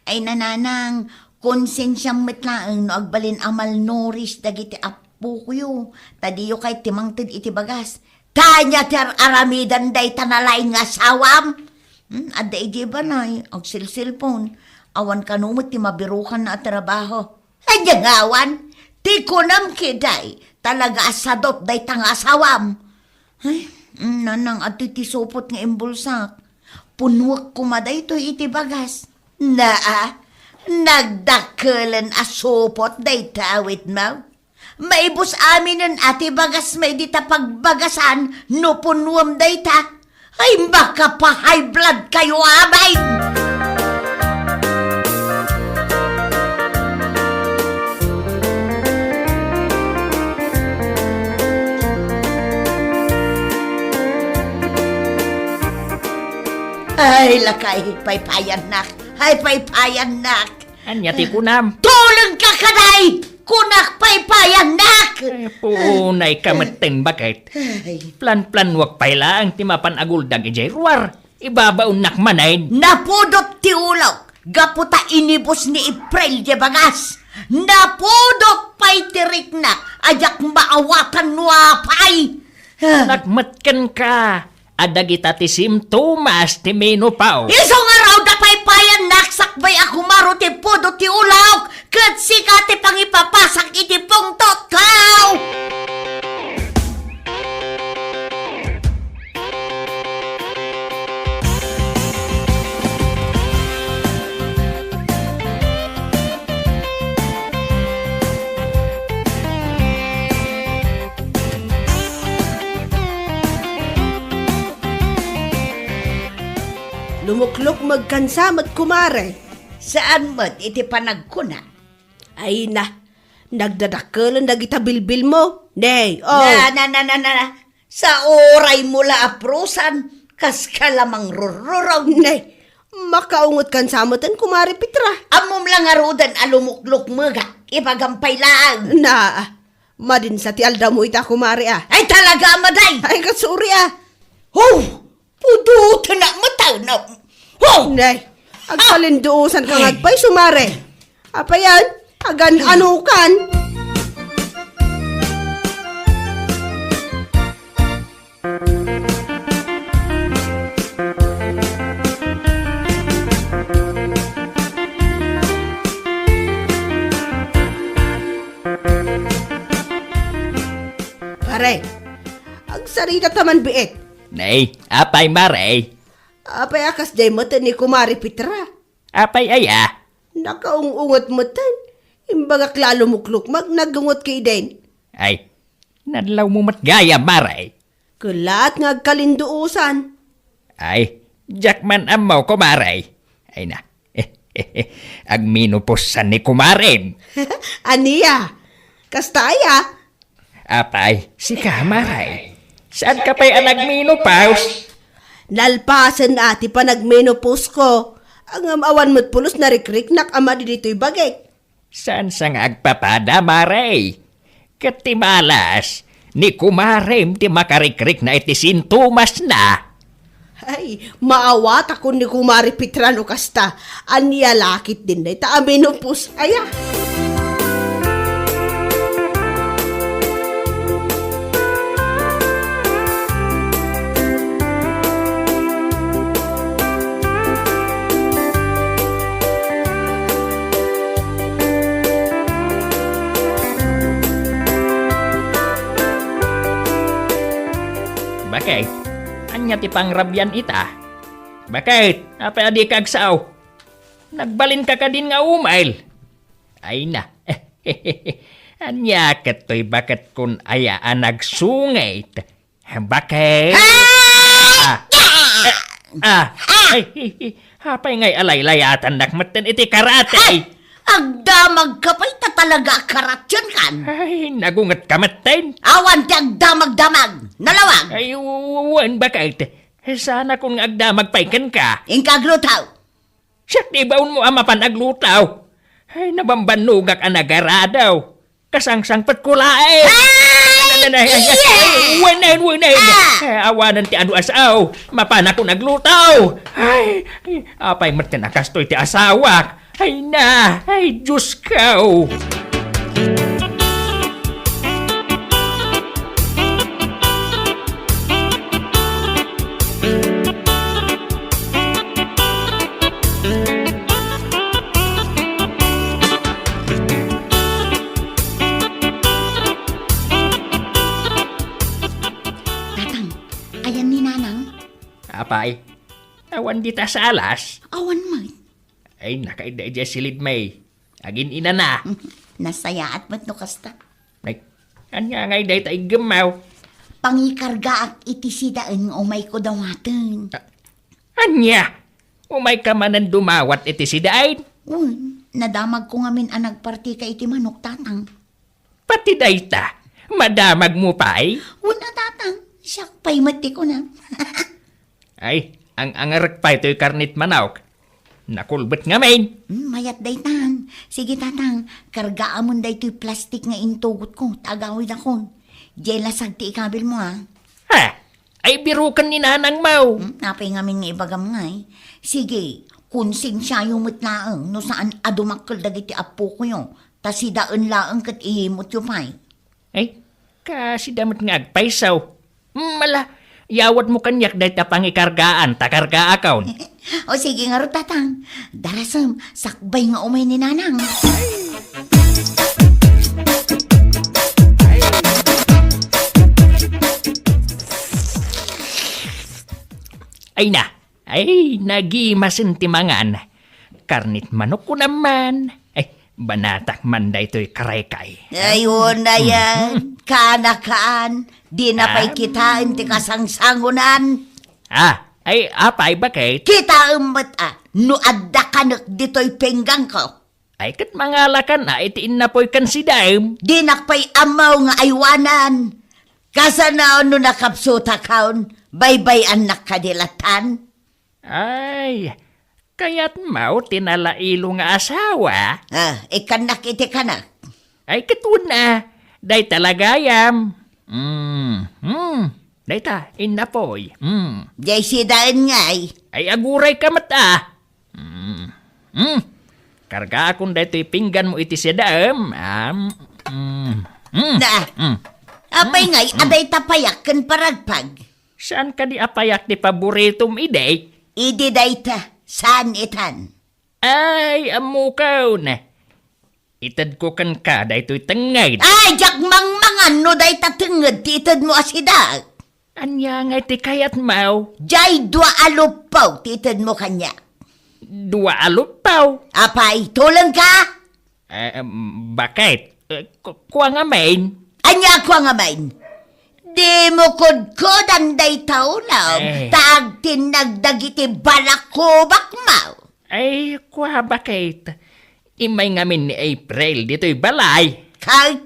Ay, nanang, konsensiam met laeng no agbalin a malnourished dagiti appoyo. Ta diyo kayat ti mangted iti bagas. Ta ania ti ar-aramidan dayta nalaing nga asawam? Hmm, adda idiay balay, agselselpon. Awan kano met ti mabirukanna a trabaho. Ania nga awan? Ti kunam ketdi, talaga a sadot dayta nga asawam. Ay, mm, nanang, adtoy ti supot nga imbulsak. Punnuek koma daytoy iti bagas. Naa, nagdakkelen a supot dayta awitmo. Maibus aminen a ti bagasmo dita pagbagasan no punnuem dayta. Ay, makapa-high blood kayo, amin! Ay, lakay, paypayannak. Ay, paypayannak. Ania ti kunam? Tulengka kadi! Kunak paypayannak! Eh, puonayka metten, baket. Ay. Planplanuak pay laeng ti mapan aguldag idiay ruar. Ibabaonnak manen. Napudot ti ulok gapu ta inibus ni April diay bagas. Napudot pay ti riknak a diak maawatan no apay. Ah. Nakmet kenka a dagita ti simptomas ti menopause. Isu ngarud a paypayannak sakbay a kumaro ti pudo ti ulok, ket sika ti pangipapasak iti pungtotko! Lumuklukmeg kansa met, kumare. Saan met iti panagkuna. Ay na, nagdadakkelen dagita bilbilmo. Nay, oh. Na, na, na, na, na, na. Sa uraymo la a prusan, kaska la mangrurruraw. Nay, makaungot kansa metten, kumare Petra. Ammom la ngaruden a lumuklukmegak, ibagam pay laeng. Na, madinsa ti aldamo ita, kumare, a. Ay, talaga, maday! Ay, kasuri, a. Oh! Pudotenak met, a, na. Oh! Nay, agpalinduosanka nga agpayso, mare. Apayan, agan-anokan. Pare, agsarita ta man biit. Nay, apay, mare? Apay a kasdiay metten ni Kumare Petra? Apay aya? Nakaung-ungot metten. Imbagak la a lumuklukmeg, nagungot ketdin. Ay, nadlawmo met gayam, mare. Kellaat nga agkalinduosan. Ay, diak man ammo, kumare. Ay na, agmenopaussan ni kumarem. Ania? Kasta aya? Apay, sika, mare. Saanka pay a nagmenopause? Nalpasen a ti panagmenopause ko. Ngem awan met pulos narikriknak a madi ditoy bagik. Saan sa nga agpapada, mare? Ket ti malas, ni kumarem ti makarikrikna iti sintomasna. Ay, maawatakon ni Kumare Petra no kasta. Ania la ketdin dayta a menopause aya? Baket, ania ti pangrabian ita? Baket, apay a dika agsao? Nagbalinka kadin nga umel? Ay na. Ania ket toy baket kun aya a nagsungit? Baket? Ay! Ah, ah, ay, ay, ay, apay ngay a laylayatannak metten iti karate? Ay! Agdamagka pay ta Talaga a karatien kan? Ay, nagunget ka metten. Awan ti agdamagdamag. Nalawag. Ay, w-, w-, wen, baket? Saanakon nga agdamag pay kenka. Inka aglutaw. Siak ti ibaonmo a mapan aglutaw. Ay, nabambannogak a nagaradaw. Kasangsangpetko laeng. Ay, ay, ay, ay, ay, ay, wenen, wenen. Ah! Ay, awanen ti adu a sao. Mapanakon aglutaw. Ay, ay, apay met ti nakastoy ti asawak. Ay na, ay, Diyos ko. Tatang, ayan ni Nanang? Apay, awan dita sa alas? Awan met. Ay, nakaidda idiay silid, May. Agin-inana. Nasayaat met no kasta. Ay, ania ngay dayta iggemmaw? Pangikargaak iti sidaen nga umayko dawaten. A-, ania? Umayka manen dumawat iti sidaen? Wen, nadamagko ngamin a nagpartika iti manok, Tatang. Pati dayta, madamagmo pay? Wen a, Tatang, siak pay met ti kunam. Ay, ang-angarek pay toy karnit manok. Nakulbet ngamin. Hmm, mayat daytan. Sige, Tatang, kargaamon daytoy plastik nga intugotko, ta agawidakon. Diay lasag ti ikabilmo, a. Ha? Ay, biroken ni nanangmo. Hmm, apay ngamin nga ibagam ngay? Sige, konsensiayo met laeng no saan a dumakkel dagiti appokoyo, ta sidaen laeng ket iyimutyo pay. Ay, kasida met nga agpayso. Hmm, ala, yawatmo kaniak dayta pangikargaan, ta kargaakon. O sige ngarud, Tatang. Darasem, sakbay nga umay ni Nanang. Ay na, ay, nagimasen ti mangan. Karnit manok ko naman. Ay, banatak man daytoy karaykay. Ay, wen a yan. Kaanakan. Dina pay kitaen ti kasangsangonan. Ah, ay, apay, baket? Kitaem met a, no adda kanek ditoy pinggangko. Ay, ket mangalakan a iti innapoy ken sidaem. Dinak pay ammo nga aywanan. Kasano no nakapsutakon, baybay-annak kadi latan? Ay, kayatmo ti nalailo nga asawa? Ah, ikkannak iti kanak. Ay, ket wen a, dayta la gayam. Mm, mm, dayta, innapoy. Mm. Jay sidaen ngay. Ay, agurayka met a. Mm, mm. Kargaakon daytoy pingganmo iti sidaem. Ah, mm, mm, Na, mm. Apay ngay, a dayta payak ken paragpag? Saan kadi a payak ti paboritom idi? Idi dayta, saan itan? Ay, ammokon. Itedko kenka daytoy tengnged. Ay, diak mangmangan no dayta tengnged ti itedmo a sida. Ania ngay ti kayatmo? Jay dua a luppo ti itedmo kaniak. Dua a luppo? Apay, tulengka? Eh, em, baket? Eh, ku-, kua ngamin? Ania kua ngamin? Dimo kudkudan dayta ulam, Eh. ta agtinnag dagiti balakubakmo. Ay, kua, baket? Immay ngamin ni April ditoy balay. Kay?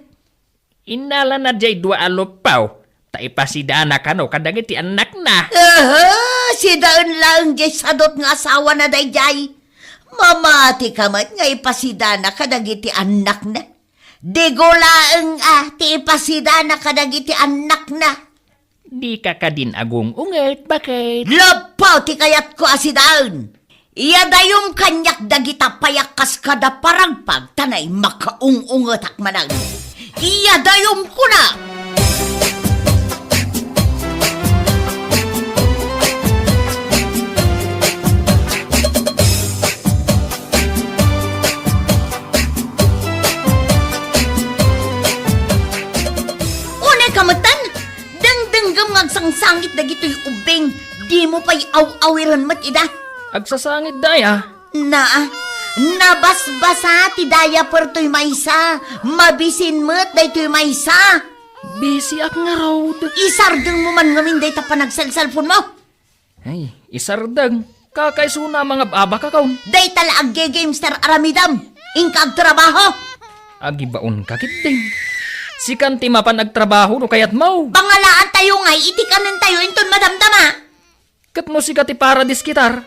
Innalana jay dua a luppo, ta ipasidana kano kadagiti annakna. Aha, sidaen laeng jay sadut nga asawana dayjay. Mamatika met nga ipasidana kadagiti annakna. Digo laeng a ti ipasidana kadagiti annakna. Dika kadin agung-unget, baket? Luppo ti kayatko a sidaen. Iyadayom kaniak dagita payak kas kada paragpag, ta nay makaung-ungetak manen. Iyadayom kuna! Unay ka metten, dengdenggem nga agsangsangit dagitoy ubbing, dimo pay aw-awiren met ida. Agsasangit daya? Naa, nabasbasa ti diaper toy maysa, mabisin met daytoy maysa. Bisiak ngarud. Isardengmo man ngamin dayta panagselselponmo. Ay, isardeng. Kakaisuna a mangab-abakakon. Dayta la aggegamester aramidem. Inka agtrabaho. Agibaonka ketdin. Sikan ti mapan agtrabaho no kayatmo. Pangalaantayo ngay iti kanentayo inton madamdama. Ket no sika ti paradiskitar,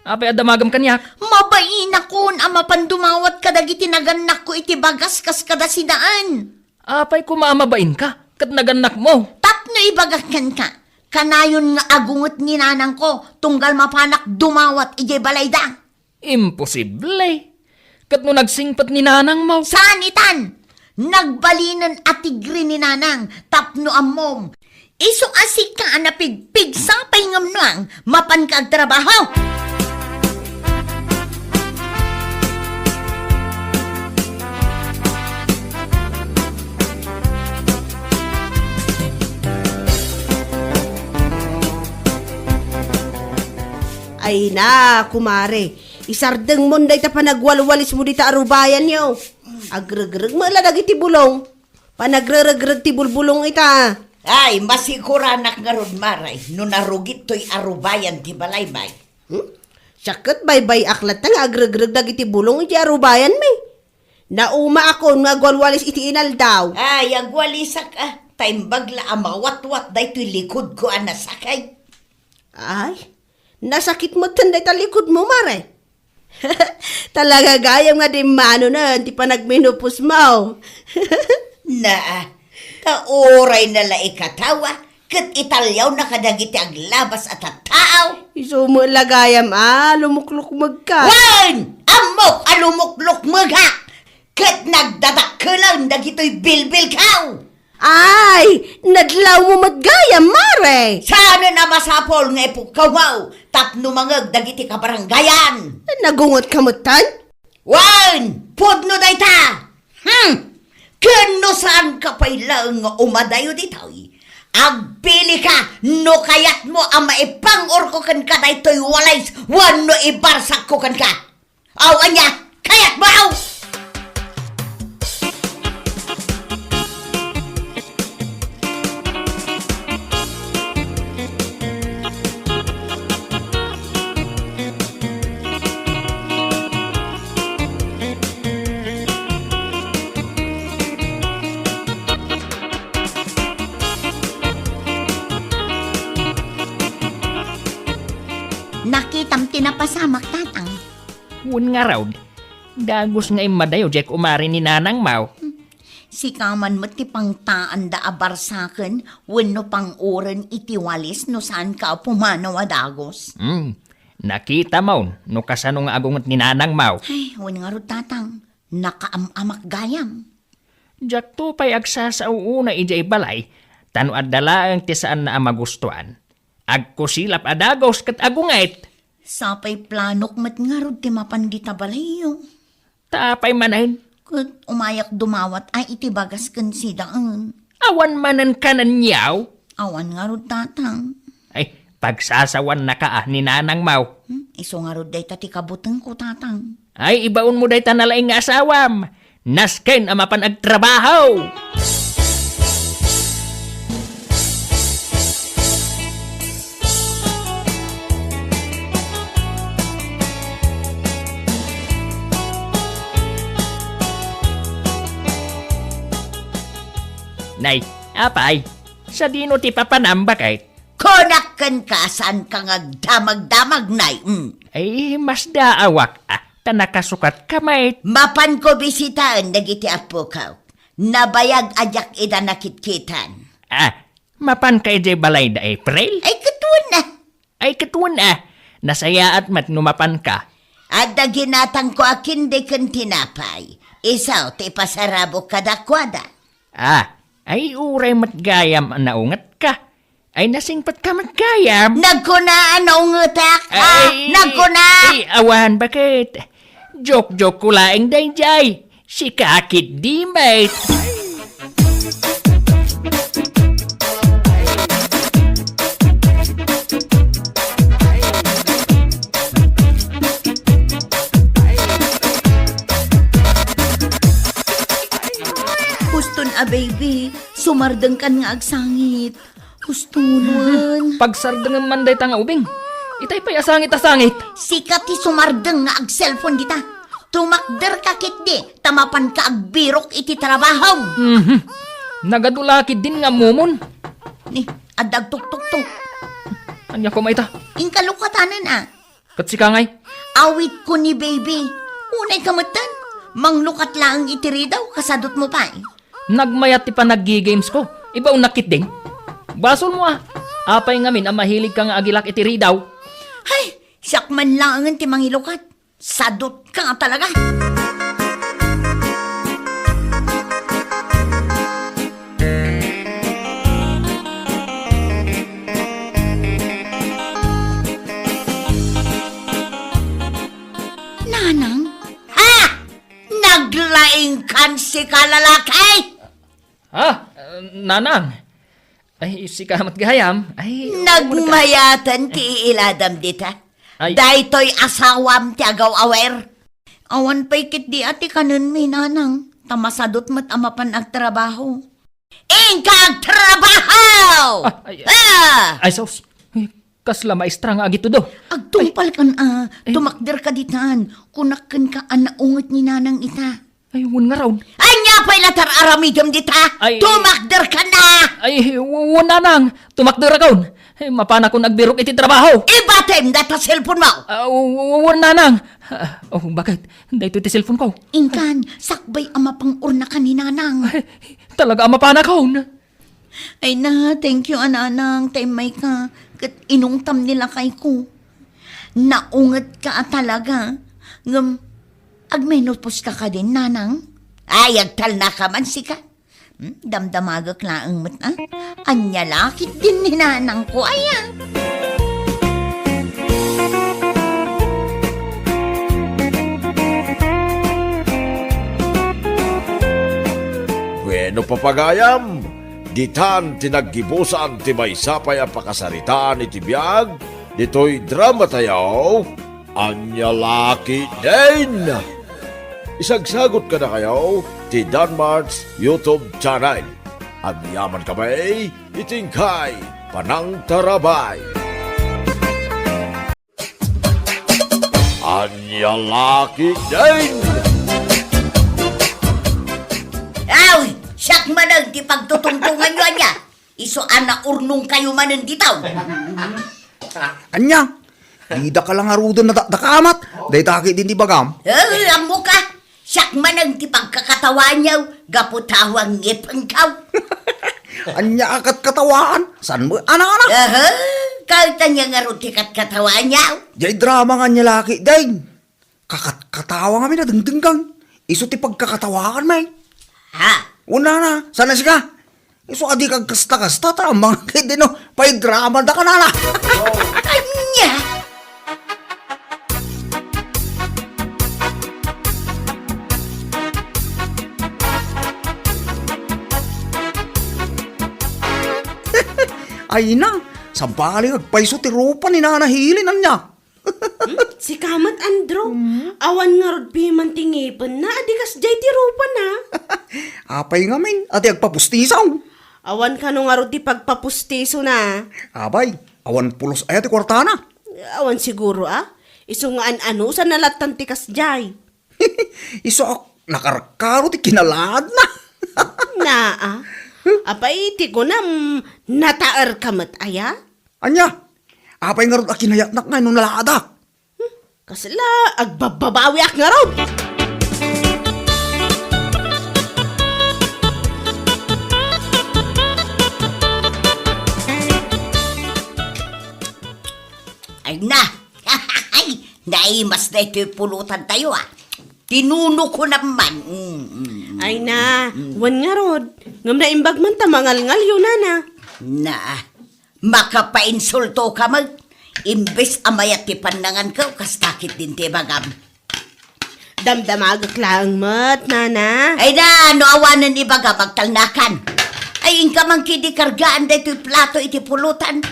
apay a damagam kaniak? Mabainakon a mapan dumawat kadagiti nagannakko iti bagas kas kada sidaan. Apay koma a mabainka ket nagannakmo? Tapno ibagak kenka, kanayon nga agunget ni nanangko tunggal mapanak dumawat idiay balayda. Imposible! Ket no nagsingpet ni nanangmo? Saan itan! Nagbalinen a tigre ni nanang tapno ammom. Isu a sika a napigpigsa pay ngem nuang, mapanka agtrabaho! Ay na, kumare. Isardengmon dayta panagwalwalismo dita arubayanyo. Agregreg met la dagiti bulong. Panagreregreg ti bulbulong ita. Ay, masiguranak ngarud, mare, no narugit toy arubayan ti balay, bay. Hmm? Siak ket baybay-ak latta nga agregreg dagiti bulong iti arubayanmi. Naumaakon nga agwalwalis iti inaldaw. Ay, agwalisak, a. Ta imbag la a mawatwat daytoy likodko a nasakit. Ay, nasakit metten dayta likodmo, mare. Talaga gayam nga dimmanonen ti panagmenopause mo. Naa, ta uray na la ikatawa, ket italiawna kadagiti aglabas a tattao. Isu met la gayam a lumuklukmegka. Wen! Ammok a lumuklukmegak! Ket nagdadakkelen dagitoy bilbilko! Ay, nadlawmo met gayam, mare! Saanen a masapul nga ipukkawmo tapno mangngeg dagiti kabarangayan? Nagungetka metten? Wen, pudno dayta! Hmm! Ken no saanka pay laeng nga umadayo ditoy, agpilika no kayatmo a maipang-orko kenka daytoy walis wenno ibarsakko kenka. Aw, ania? Kayatmo, aw! Nakitam ti napasamak, Tatang. Wen ngarud, dagus nga immadayo diay kumare ni nanangmo. Sika man met ti pangtaanda a barsaken wenno pang-uren iti walis no saanka a pumanaw a dagus. Hmm, nakitamon no kasano nga agunget ni nanangmo. Ay, wen ngarud, Tatang, nakaam-amak gayam. Diakto pay agsasao unay idiay balay, ta no adda laeng ti saanna a magustuan, agkusilap a dagus ket agunget. Sapay planok met ngarud ti mapan dita balayyo. Ta apay manen? Ket umayak dumawat a iti bagas ken sidaen. Awan manen kanenyo? Awan ngarud, Tatang. Ay, pagsasawannaka a ni nanangmo. Hmm, isu ngarud dayta ti kabutengko, Tatang. Ay, ibaonmo dayta nalaing nga asawam. Nasken a mapan agtrabaho! Nay, apay, sadino ti papanam, baket? Kunak kenka, saanka nga agdamagdamag, Nay. Mm. Ay, masdaawak, a, ta nakasukatka met. Mapanko bisitaen dagiti appokaw. Nabayag a diak ida nakitkitan. A, mapanka idiay balayda, April? Ay, ket wen a. Ay, ket wen a. Nasayaat met no mapanka. Adda ginatangko a kende ken tinapay. Isu ti ipasarabok kadakuada. A, ay, uray met gayam a naungetka. Ay, nasingpetka met gayam. Nagkuna a naungetak, a, ay, nagkuna! Ay, awan, baket? Joke-joke ko laeng daydiay. Sika ketdi met. Huston a, baby, sumardengkan nga agsangit. Huston. Pagsardengem man dayta nga ubing. Itay pay a sangit a sangit. Sika ti sumardeng nga ag-cellphone dita. Tumakderka ketdi, ta mapanka agbirok iti trabahom. Mhm. Nagadu la ketdin nga ammomon. Ni, adda agtuktuktok. Ania koma ita? Inka lukatanen a. Ket sika ngay? Awitko ni baby. Unayka metten. Manglukat laeng iti ridaw, kasadutmo pay. Nagmayat ti panaggi-games ko. Ibaonnak ketdin. Basolmo a. Apay ngamin a mahiligka nga agilak iti ridaw? Hay, siak man laengen ti mangilukat. Sadutka talaga. Nanang? Ha? Naglaingkan sika, lalaki? Ha? Nanang? Ay, sika met gayam. Ay, Nagmayatan ti iiladam dita. Ay. Daytoy asawam ti agaw-awer. Awan pay ketdi a ti kanenmi, nanang. Ta masadut met a mapan agtrabaho. Inka agtrabaho! Ah, ay, Ah! ay, sus. Ay, kasla maestra nga agitudo. Agtungpalkan a, Ay. tumakderka ditan. Kunak kenka a naunget ni nanang ita. Ay, wen ngarud. Ania pay la ti ar-aramidem dita? Ay. Tumakderkan a! Ay, w-, wen nanang. Tumakderakon. Ay, mapanakon agbirok iti trabaho. Ibatem data cellphone mo! Ah, w-, w-, wen nanang. Ah, oh, bakit? Daytoy ti cellphone ko. Inkan, sakbay a mapang-urnakan ni nanang. Ay, talaga a mapanakon. Ay na, thank you a nanang, ta immayka. Ket inungtam ni lakayko. Naungetka a talaga. Ngem, agmenopauska kadin, nanang? Ay, agtalnaka man sika. Hmm, damdamagek laeng met, a? Ania la ketdin ni nanangko, aya? Wenno, papagayam, ditan ti naggibusan ti maysa pay a pakasaritaan iti biag ditoy dramatayo, Ania la ketdin. Isagsagot kadakayo ti Danmart's YouTube channel. Agyamankami iti inkay panangtarabay. Ania la ketdin! Aw! Siak manen ti pagtutungtunganyo, ania? Isu a naurnongkayo manen ditaw. Ania? Didaka la ngaruden a dakdakamat. Dayta ketdin ti bagam. Eh, ammoka. Siak manen ti pagkakatawaanyo gapu ta awan ngepenkaw. Ania a katkatawaan? Saan mo, anana? Aha, kahit ania ngarud ti katkatawaanyo. Jay drama nga ania la ketdin. Kakatkatawa ngamin a dengdenggang. Isu ti pagkakatawaan, may. Ha? Una na, sana sika. Isu a di kagkasta-kasta, ta ammang ketdin no, paidrama da kanana. Ania? Ay na, sabali agpayso ti rupa ni Nana Helen, ania? Hmm? Sika met, Andrew? Hmm? Awan ngarud piman ti ngipenna, a di kasdiay ti rupana. Apay ngamin, a di agpapustiso? Awan kano ngarud ti pagpapustisona. Abay, awan pulos aya ti kuartana? Awan siguro, a. Isu nga an-anusanna lattan ti kasdiay. Isu a nakarkaro ti kinalaadna. Naa. Apay ti kunam, nataerka met aya? Ania? Apay ngarud a kinayatnak nga no nalaadak? Hmm, kasla, agbababawiak ngarud! Ay na! Ay, naimas daytoy pulutantayo, a. Tinunok ko naman. Mm, mm, Ay na, mm. Wen ngarud, ngem naimbag man ta mangalngalyo, nana. Na, Makapainsultoka met. Imbes a mayat ti pannanganko, kasta ketdin ti ibagam. Damdamagek laeng met, nana. Ay na, no awanen ibagam, agtalnakan. Ay, inka man ketdi kargaan daytoy plato iti pulutan.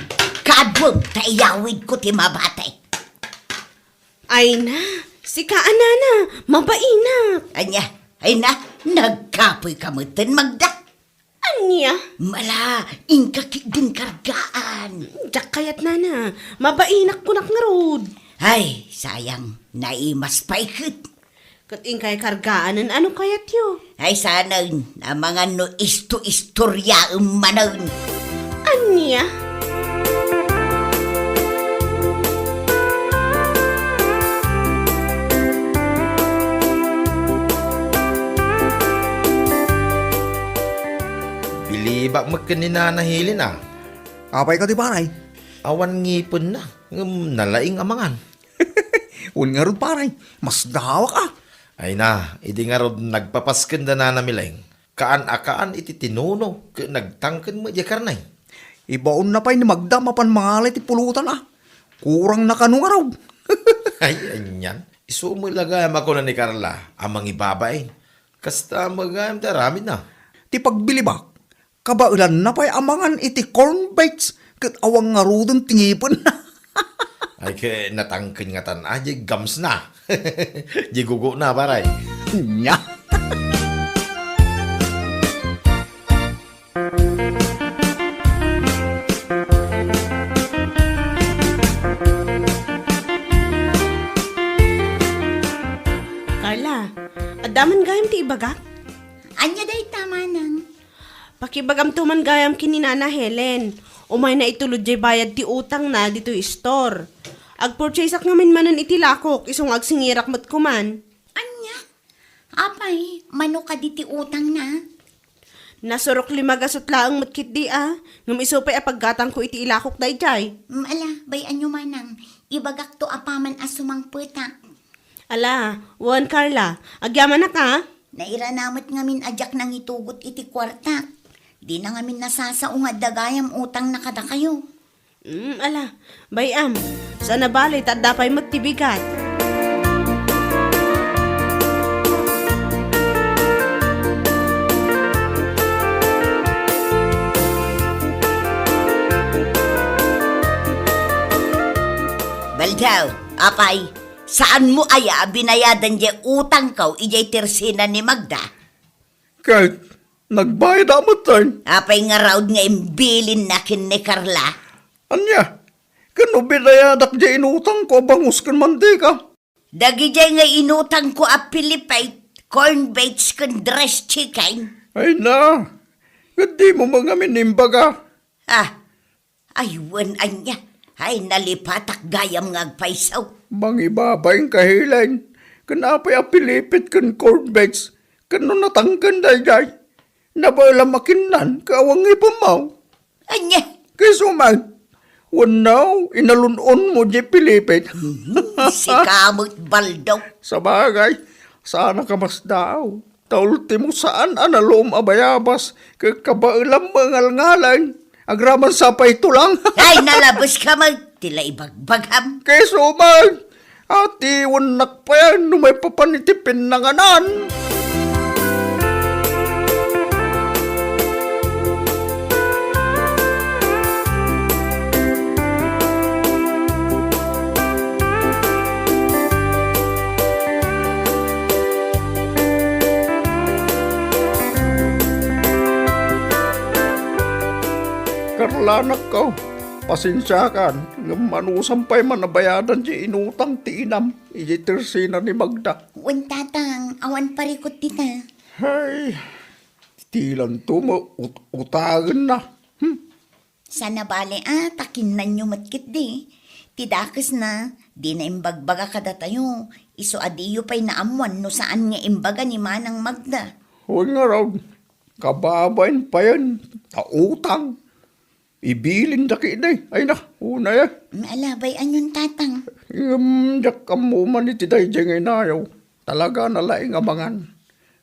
Kaadwem, ta iyawidko ti mabati. Ay na, sika a nana, mabainak. Ania, ay na, nagkapoyka metten, Magda. Ania? Mala, inka ketdin kargaan. Diak kayat, nana. Mabainak kunak ngarud. Ay, sayang. Naimas pay ket. Ket inkay kargaanen, ano kayatyo? Ay, sanen, amangan no isto-istoriaem manen. Ania? Bilibak met ken ni Nana Helen, a. Apay kadi, pare? Awan ngipenna, ngem nalaing amangan. Wen ngarud, pare, masdawak, a. Ay na, idi ngarud nagpapasken da Nana Mileng, kaan a kaan iti tinuno ket nagtangken met diay karne. Ibaonna pay ni Magda mapan mangala iti pulutan, a. Kurangna kano ngarud. Ay, anian. Isu met la gayam a kuna ni Carla a mangibabain. Kasta met gayam ti aramidna. Ti pagbilibak, kabaelanna pay amangan iti corn bakes ket awan ngaruden ti ngipenna. Ay, ket natangken ngatan a diay gamsna. Diay gugona, pare. Nia. Carla, adda man gayam ti ibagak? Ania dayta, manang? Pakibagamto man gayam ken ni Nana Helen. Umayna itulod diay bayad ti utangna ditoy istor. Agpurchaseak ngamin manen iti lakok, isu nga agsingirak met koman. Ania? Apay, mano kadi ti utangna? Nasurok lima gasut laeng met ketdi a, ngem isu pay a paggatangko iti ilakok daydiay. Mm, ala, bay-anyo manang, ibagakto apaman a sumangpetak. Ala, wen Carla, agyamanak a? Nairana met ngamin a diak nangitugot iti kuartak. Dina ngamin nasasao nga adda gayam utangna kadakayo. Mm, ala, bay-am, saan a bale ta adda pay met ti bigat. Baldaw, apay, saanmo aya a binayadan diay utangko idiay tersina ni Magda? Ket nagbayad a metten. Apay ngarud nga imbilinna ken ni Carla? Ania? Ken no binayadak diay inutangko a bangus ken mantika? Dagidiay nga inutangko a pilipit, corn bakes ken dressed chicken. Ay na, ket dimo met ngamin imbaga. Ah, ay, wen ania. Ay, nalipatak gayam nga agpayso. Mangibabain ka, Helen. Ken apay a pilipit ken corn bakes? Ken no natangken daydiay? Nabaelam a kinnan, ket awan ngipenmo. Ania? Kayso man, wenno, inalun-onmo diay pilipit. Mhm, sika met, Baldo. Sabagay, saanak a masdaaw. Ta ultimo, saan a nalom a bayabas, ket kabaelam met nga ngalngaleng, agraman sa pay tulang. Ay, nalabes ka met, ti la ibagbagam. Kayso man, atiwennak payen no maipapan iti pinnanganan. Karlanakko, pasensiakan, ngem anusam pay man a bayadan ti inutang ti inam idiay tersina ni Magda. Wen, tatang, awan parikut dita. Hay, tilanto mo ut-, utagenna. Hmm. Saan a bale a, ta kinnanyo met ketdi. Ti dakesna, dina imbagbaga kadatayo, isu a diyo pay naammoan no saan nga imbaga ni Manang Magda. Wen ngarud, kababain payen, ta utang. Ibilinda ketdi. Ay na, unay a. Mm, ala, bay-anyon, tatang. Ngem, diak ammo man iti daydiay nga inayo. Talaga a nalaing amangan.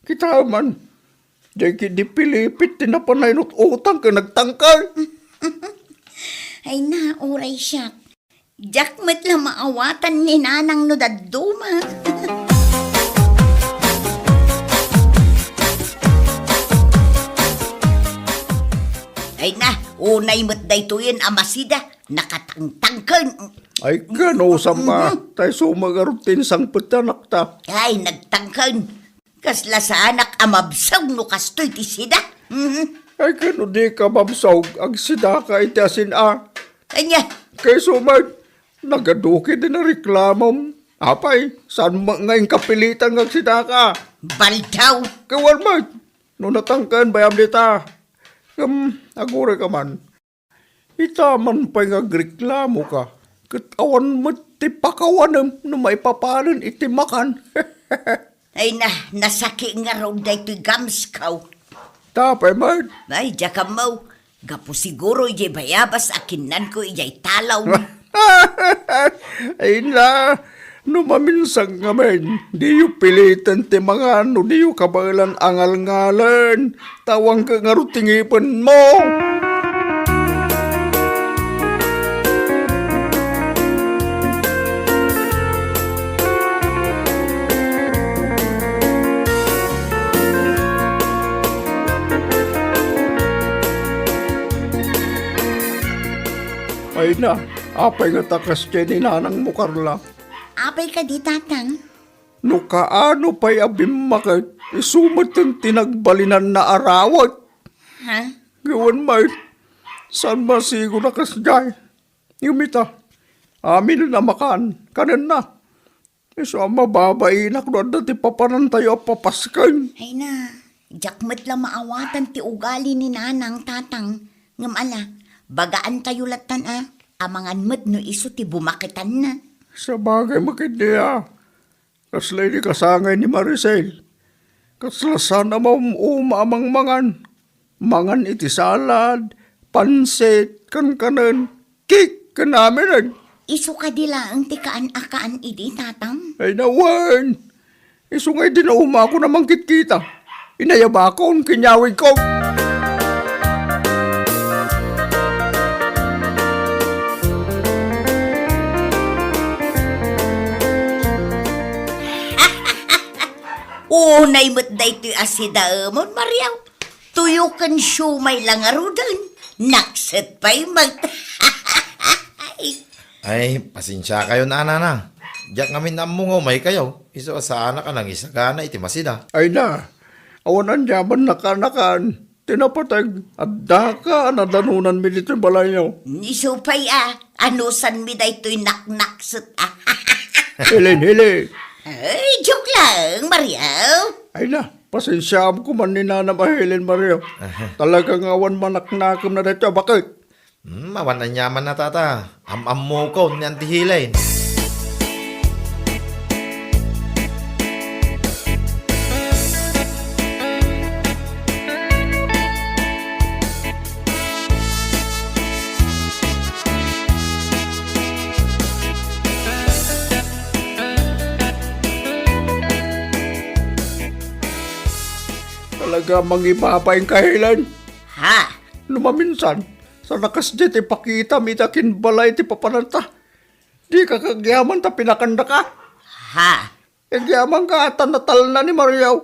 Kita man, diay ketdi pilipit ti napan a inut-utang ken nagtangken. Ay na, uray siak. Diak met la maawatan ni nanang no dadduma. Ay na, unay met daytoyen a masida, nakatangtangken. Ay, kanusam a, mhm, tay sumagarod ti insangpet ti anakta. Ay, nagtangken. Kasla saanak a mabsog no kastoy ti sida. Mhm. Ay, ken no dika mabsog, agsidaka iti asin a. Ania? Kayso met, nagaduki ti nareklamom. Apay, saan met nga inkapilitan nga agsidaka? Baldaw! Kawan met, no natangken bayam dita. Ngem, aguray ka man. Ita man pay nga agreklamoka, ket awan met ti pakawanem no maipapanen iti makan. Ay na, nasaki ngarud daytoy gamskaw. Tapay met. Ay, diak ammo. Gapu siguro idiay bayabas a kinnanko idiay talaw. Ay na, no maminsan ngamin, diyo piliten ti mangan no diyo kabaelan a ngalngalen. Tawangka ngarud ti ngipenmo. Ay na, apay nga ta kasdiay ni nanangmo, Carla? Apay kadi, Tatang? No kaano pay a bimmaket, isu met ti nagbalinanna a rawek. Ha? Gawan met, saan masigon a kasdiay? Ngem ita, amin a makan, kanenna. Isu a mababainak no adda ti papanantayo a papasken. Ay na, diak met la maawatan ti ugali ni Nanang, Tatang. Ngem ala, bagaantayo lattan a, amangan met no isu ti bumaketanna. Sabagay met ketdi a. Kasla idi kasangay ni Maricel. Kasla saan a maum-uma a mangmangan. Mangan iti salad, pansit, kankanen, cake, ken aminen. Isu kadi laeng ti kaan a kaan idi, Tatang? Ay, nawen. Isu nga idi naumaakon a mangkitkita, inayabakon ken inyawidko. Unay met daytoy a sidaemon, Maria. Tuyo ken siomay la ngaruden. Nakset pay met. Ay, pasensiakayon, Nanang. Diak ngamin ammo nga umaykayo. Isu a saanak a nangisagana iti masida. Ay na, awan aniaman nakanakan. Ti napateg, addaka a nadanonanmi ditoy balayyo. Isu pay a, anusanmi daytoy naknakset a. Helen, Helen. Ay, joke lang, Maria. Ay na, pasensiaam koma ni Nanang a Helen, Maria. Aha. Talaga nga awan manaknakemna daytoy a baket. Hmm, awan aniamanna, Tata. Am-ammokon ni Auntie Helen. Talaga, mangibabain ka, Helen. Ha? No maminsan, saan a kasdiay ti ipakitam iti akinbalay ti papananta. Dika kagyaman ta pinakandaka. Ha? Kagyamanka ta natalna ni Maria.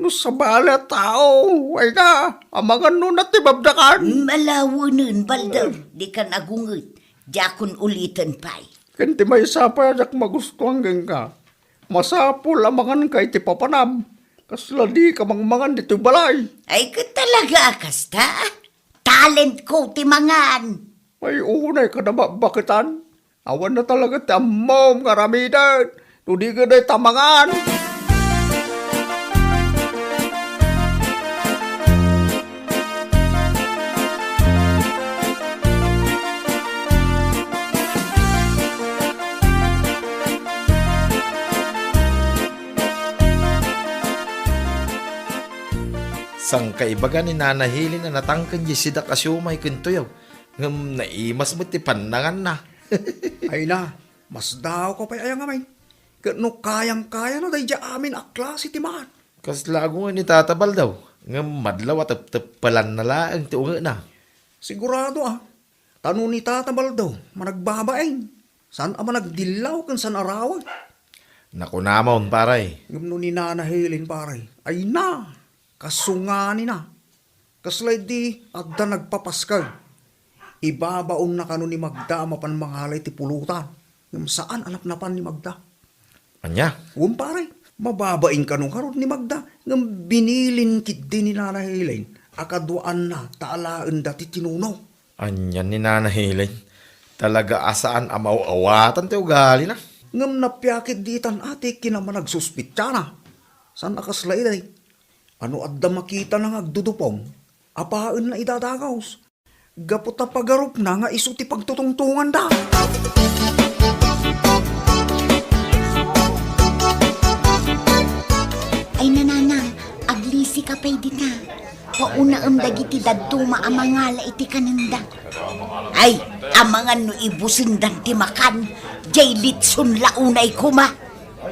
No sabali a tao, ay na, amangan no natibabdakan. Malawenen, Baldaw, dikan agunget. Diakon uliten pay. Ken ti maysa pay a diak magustuan kenka. Masapul a manganka iti papanam. Kasla dika mangmangan ditoy balay. Ay, ket talaga a kasta. Talentko ti mangan. Ay, unay kada babaketan. Awan na talaga ti ammom nga aramiden no di ketdi ta mangan. Sangkaibaga ni Nana Helen a natangken diay sidak a siomay ken tuyaw, ngem naimas met ti pannanganna. Ay na, masdaawko pay aya ngamin. Ket no kayang-kayana daydiay amin a klase ti maan. Kasla agunget ni Tata Baldaw, ngem madlaw a tepteppelanna laeng ti ungetna. Sigurado a, ta no ni Tata Baldaw, managbabain, saan a managdillaw ken saan a rawek. Nakunamon, pare. Ngem no ni Nana Helen, pare, ay na, kasunganina. Kasla idi adda nagpapaskeg. Ibabaonna kano ni Magda a mapan mangala iti pulutan. Ngem saan a napnapan ni Magda. Ania? Wen, pare, mababain kano ngarud ni Magda, ngem binilin ketdi ni Nana Helen a kaduaanna ta alaenda ti tinuno. Ania ni Nana Helen? Talaga a saan a maaw-awatan ti ugalina. Ngem napiakit ditan a ti kinamanagsuspetana. Saan a kasla iday. Ano adda makitana nga agdudupong? Apaenna idadagus. Gapu ta pagarupna nga isu ti pagtutungtunganda. Ay, nananang, aglisika pay dita. Paunaem dagiti dadduma a mangala iti kanenda. Ay, amangan no ibusendan ti makan, jay litson la unay koma.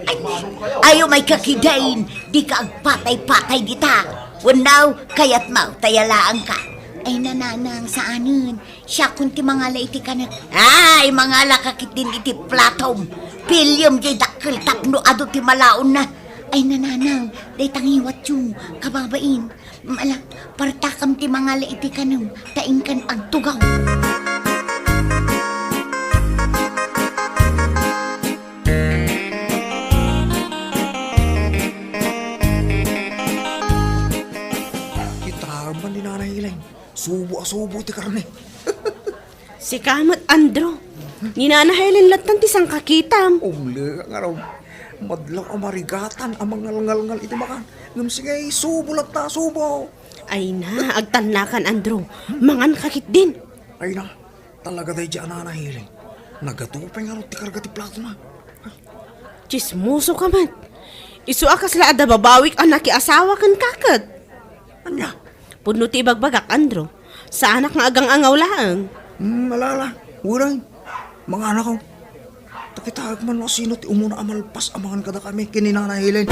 Ay, ayo may kakidain, di ka agpatay-patay dita. Wenno, kayatmo, tayalaangka. Ay, nananang, saanen. Siakon ti mangala iti kanek. Ay, mangala ka ketdin iti platom. Piliem jay dakkel tapno adu ti malaonna. Ay, nananang, dayta ngiwatyo, kababain. Ala, partakam ti mangala iti kanem, ta inkan agtugaw. Kitaem man ni Nanay Helen, subo a subo ti karne. Sika met, Andrew. Ni Nana Helen lattan ti sangkakitam. Umle nga raw. Madlaw a marigatan a mangalngalngal iti makan. Ngem sige, subo latta, subo. Ay na, agtannakan, Andrew. Mangan ka ketdin. Ay na, talaga daydi a Nana Helen. Nagadu pay ngarud ti karga ti platona. Tsismoso ka met. Isu a kasla adda babawik a nakiasawa kenka ket. Ania? Pudno ti ibagbagak, Andrew. Saanak nga agang-angaw laeng. Hmm, ala, ala. Uray. Manganakon. Ta kitaek man no asino ti umuna a malpas a mangan kadakami ken ni Nana Helen.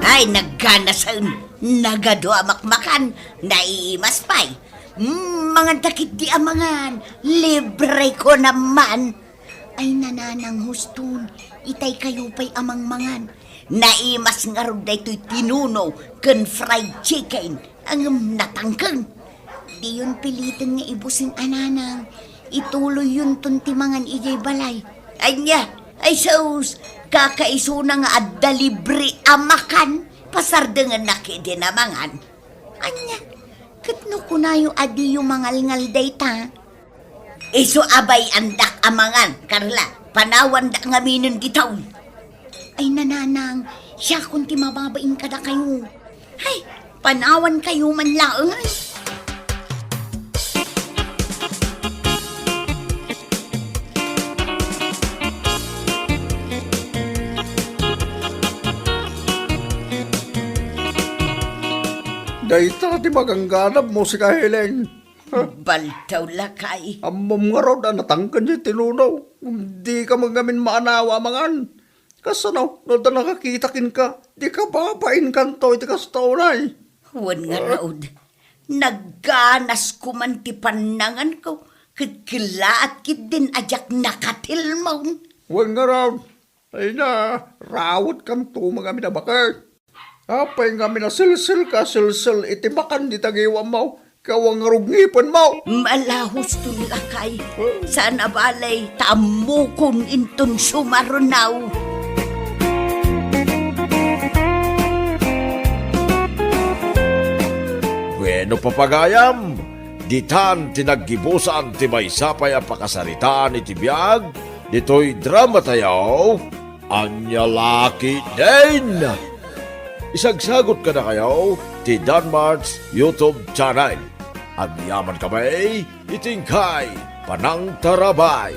Ay, nagganasen. Nagadu a makmakan. Naiimas pay. Mm, mangan ta ketdi a mangan. Libre ko naman. Ay, nananang huston, itay kayo pay a mangmangan. Naimas ngarud daytoy tinuno ken fried chicken, ngem natangken. Diyon piliten nga ibusen a nanang, ituloyyonton ti mangan idiay balay. Ania, ay sus, kakaisuna nga adda libre a makan, pasardengennak idi a mangan. Ania, ket no kunayo a diyo mangalngal dayta? Isu a bay-andak a mangan, Carla. Panawandak ngaminen ditoy. Ay, nananang, siakon ti mababain kadakayo. Hay, panawankayo man laeng, ay. Dayta ti magangganabmo, sika Helen. Baltaw, lakay. Ammom ngarud a natangken diay tinuno. Dika met ngamin maanawa a mangan. Kasano, no adda nakakita kenka, dika babainkanto iti kasta unay. Wen ngarud, nagganas koman ti pannanganko, ket kellaat ketdin a diak nakatilmon. Wen ngarud, ay na, rawetkanto met ngamin a baket. Apay ngamin a silsilka a silsil iti makan dita ngiwammo, ket awan ngarud ngipenmo? Malahos to, lakay. Saan a bale, ta ammokon inton sumarunaw. Bueno, papagayam, ditan ti naggibusan ti maysa pay a pakasaritaan iti biag ditoy dramatayo. Ania la ketdin? Isagsagut kadakayo ti Danmart's YouTube channel. Agyamankami iti inkay panangtarabay.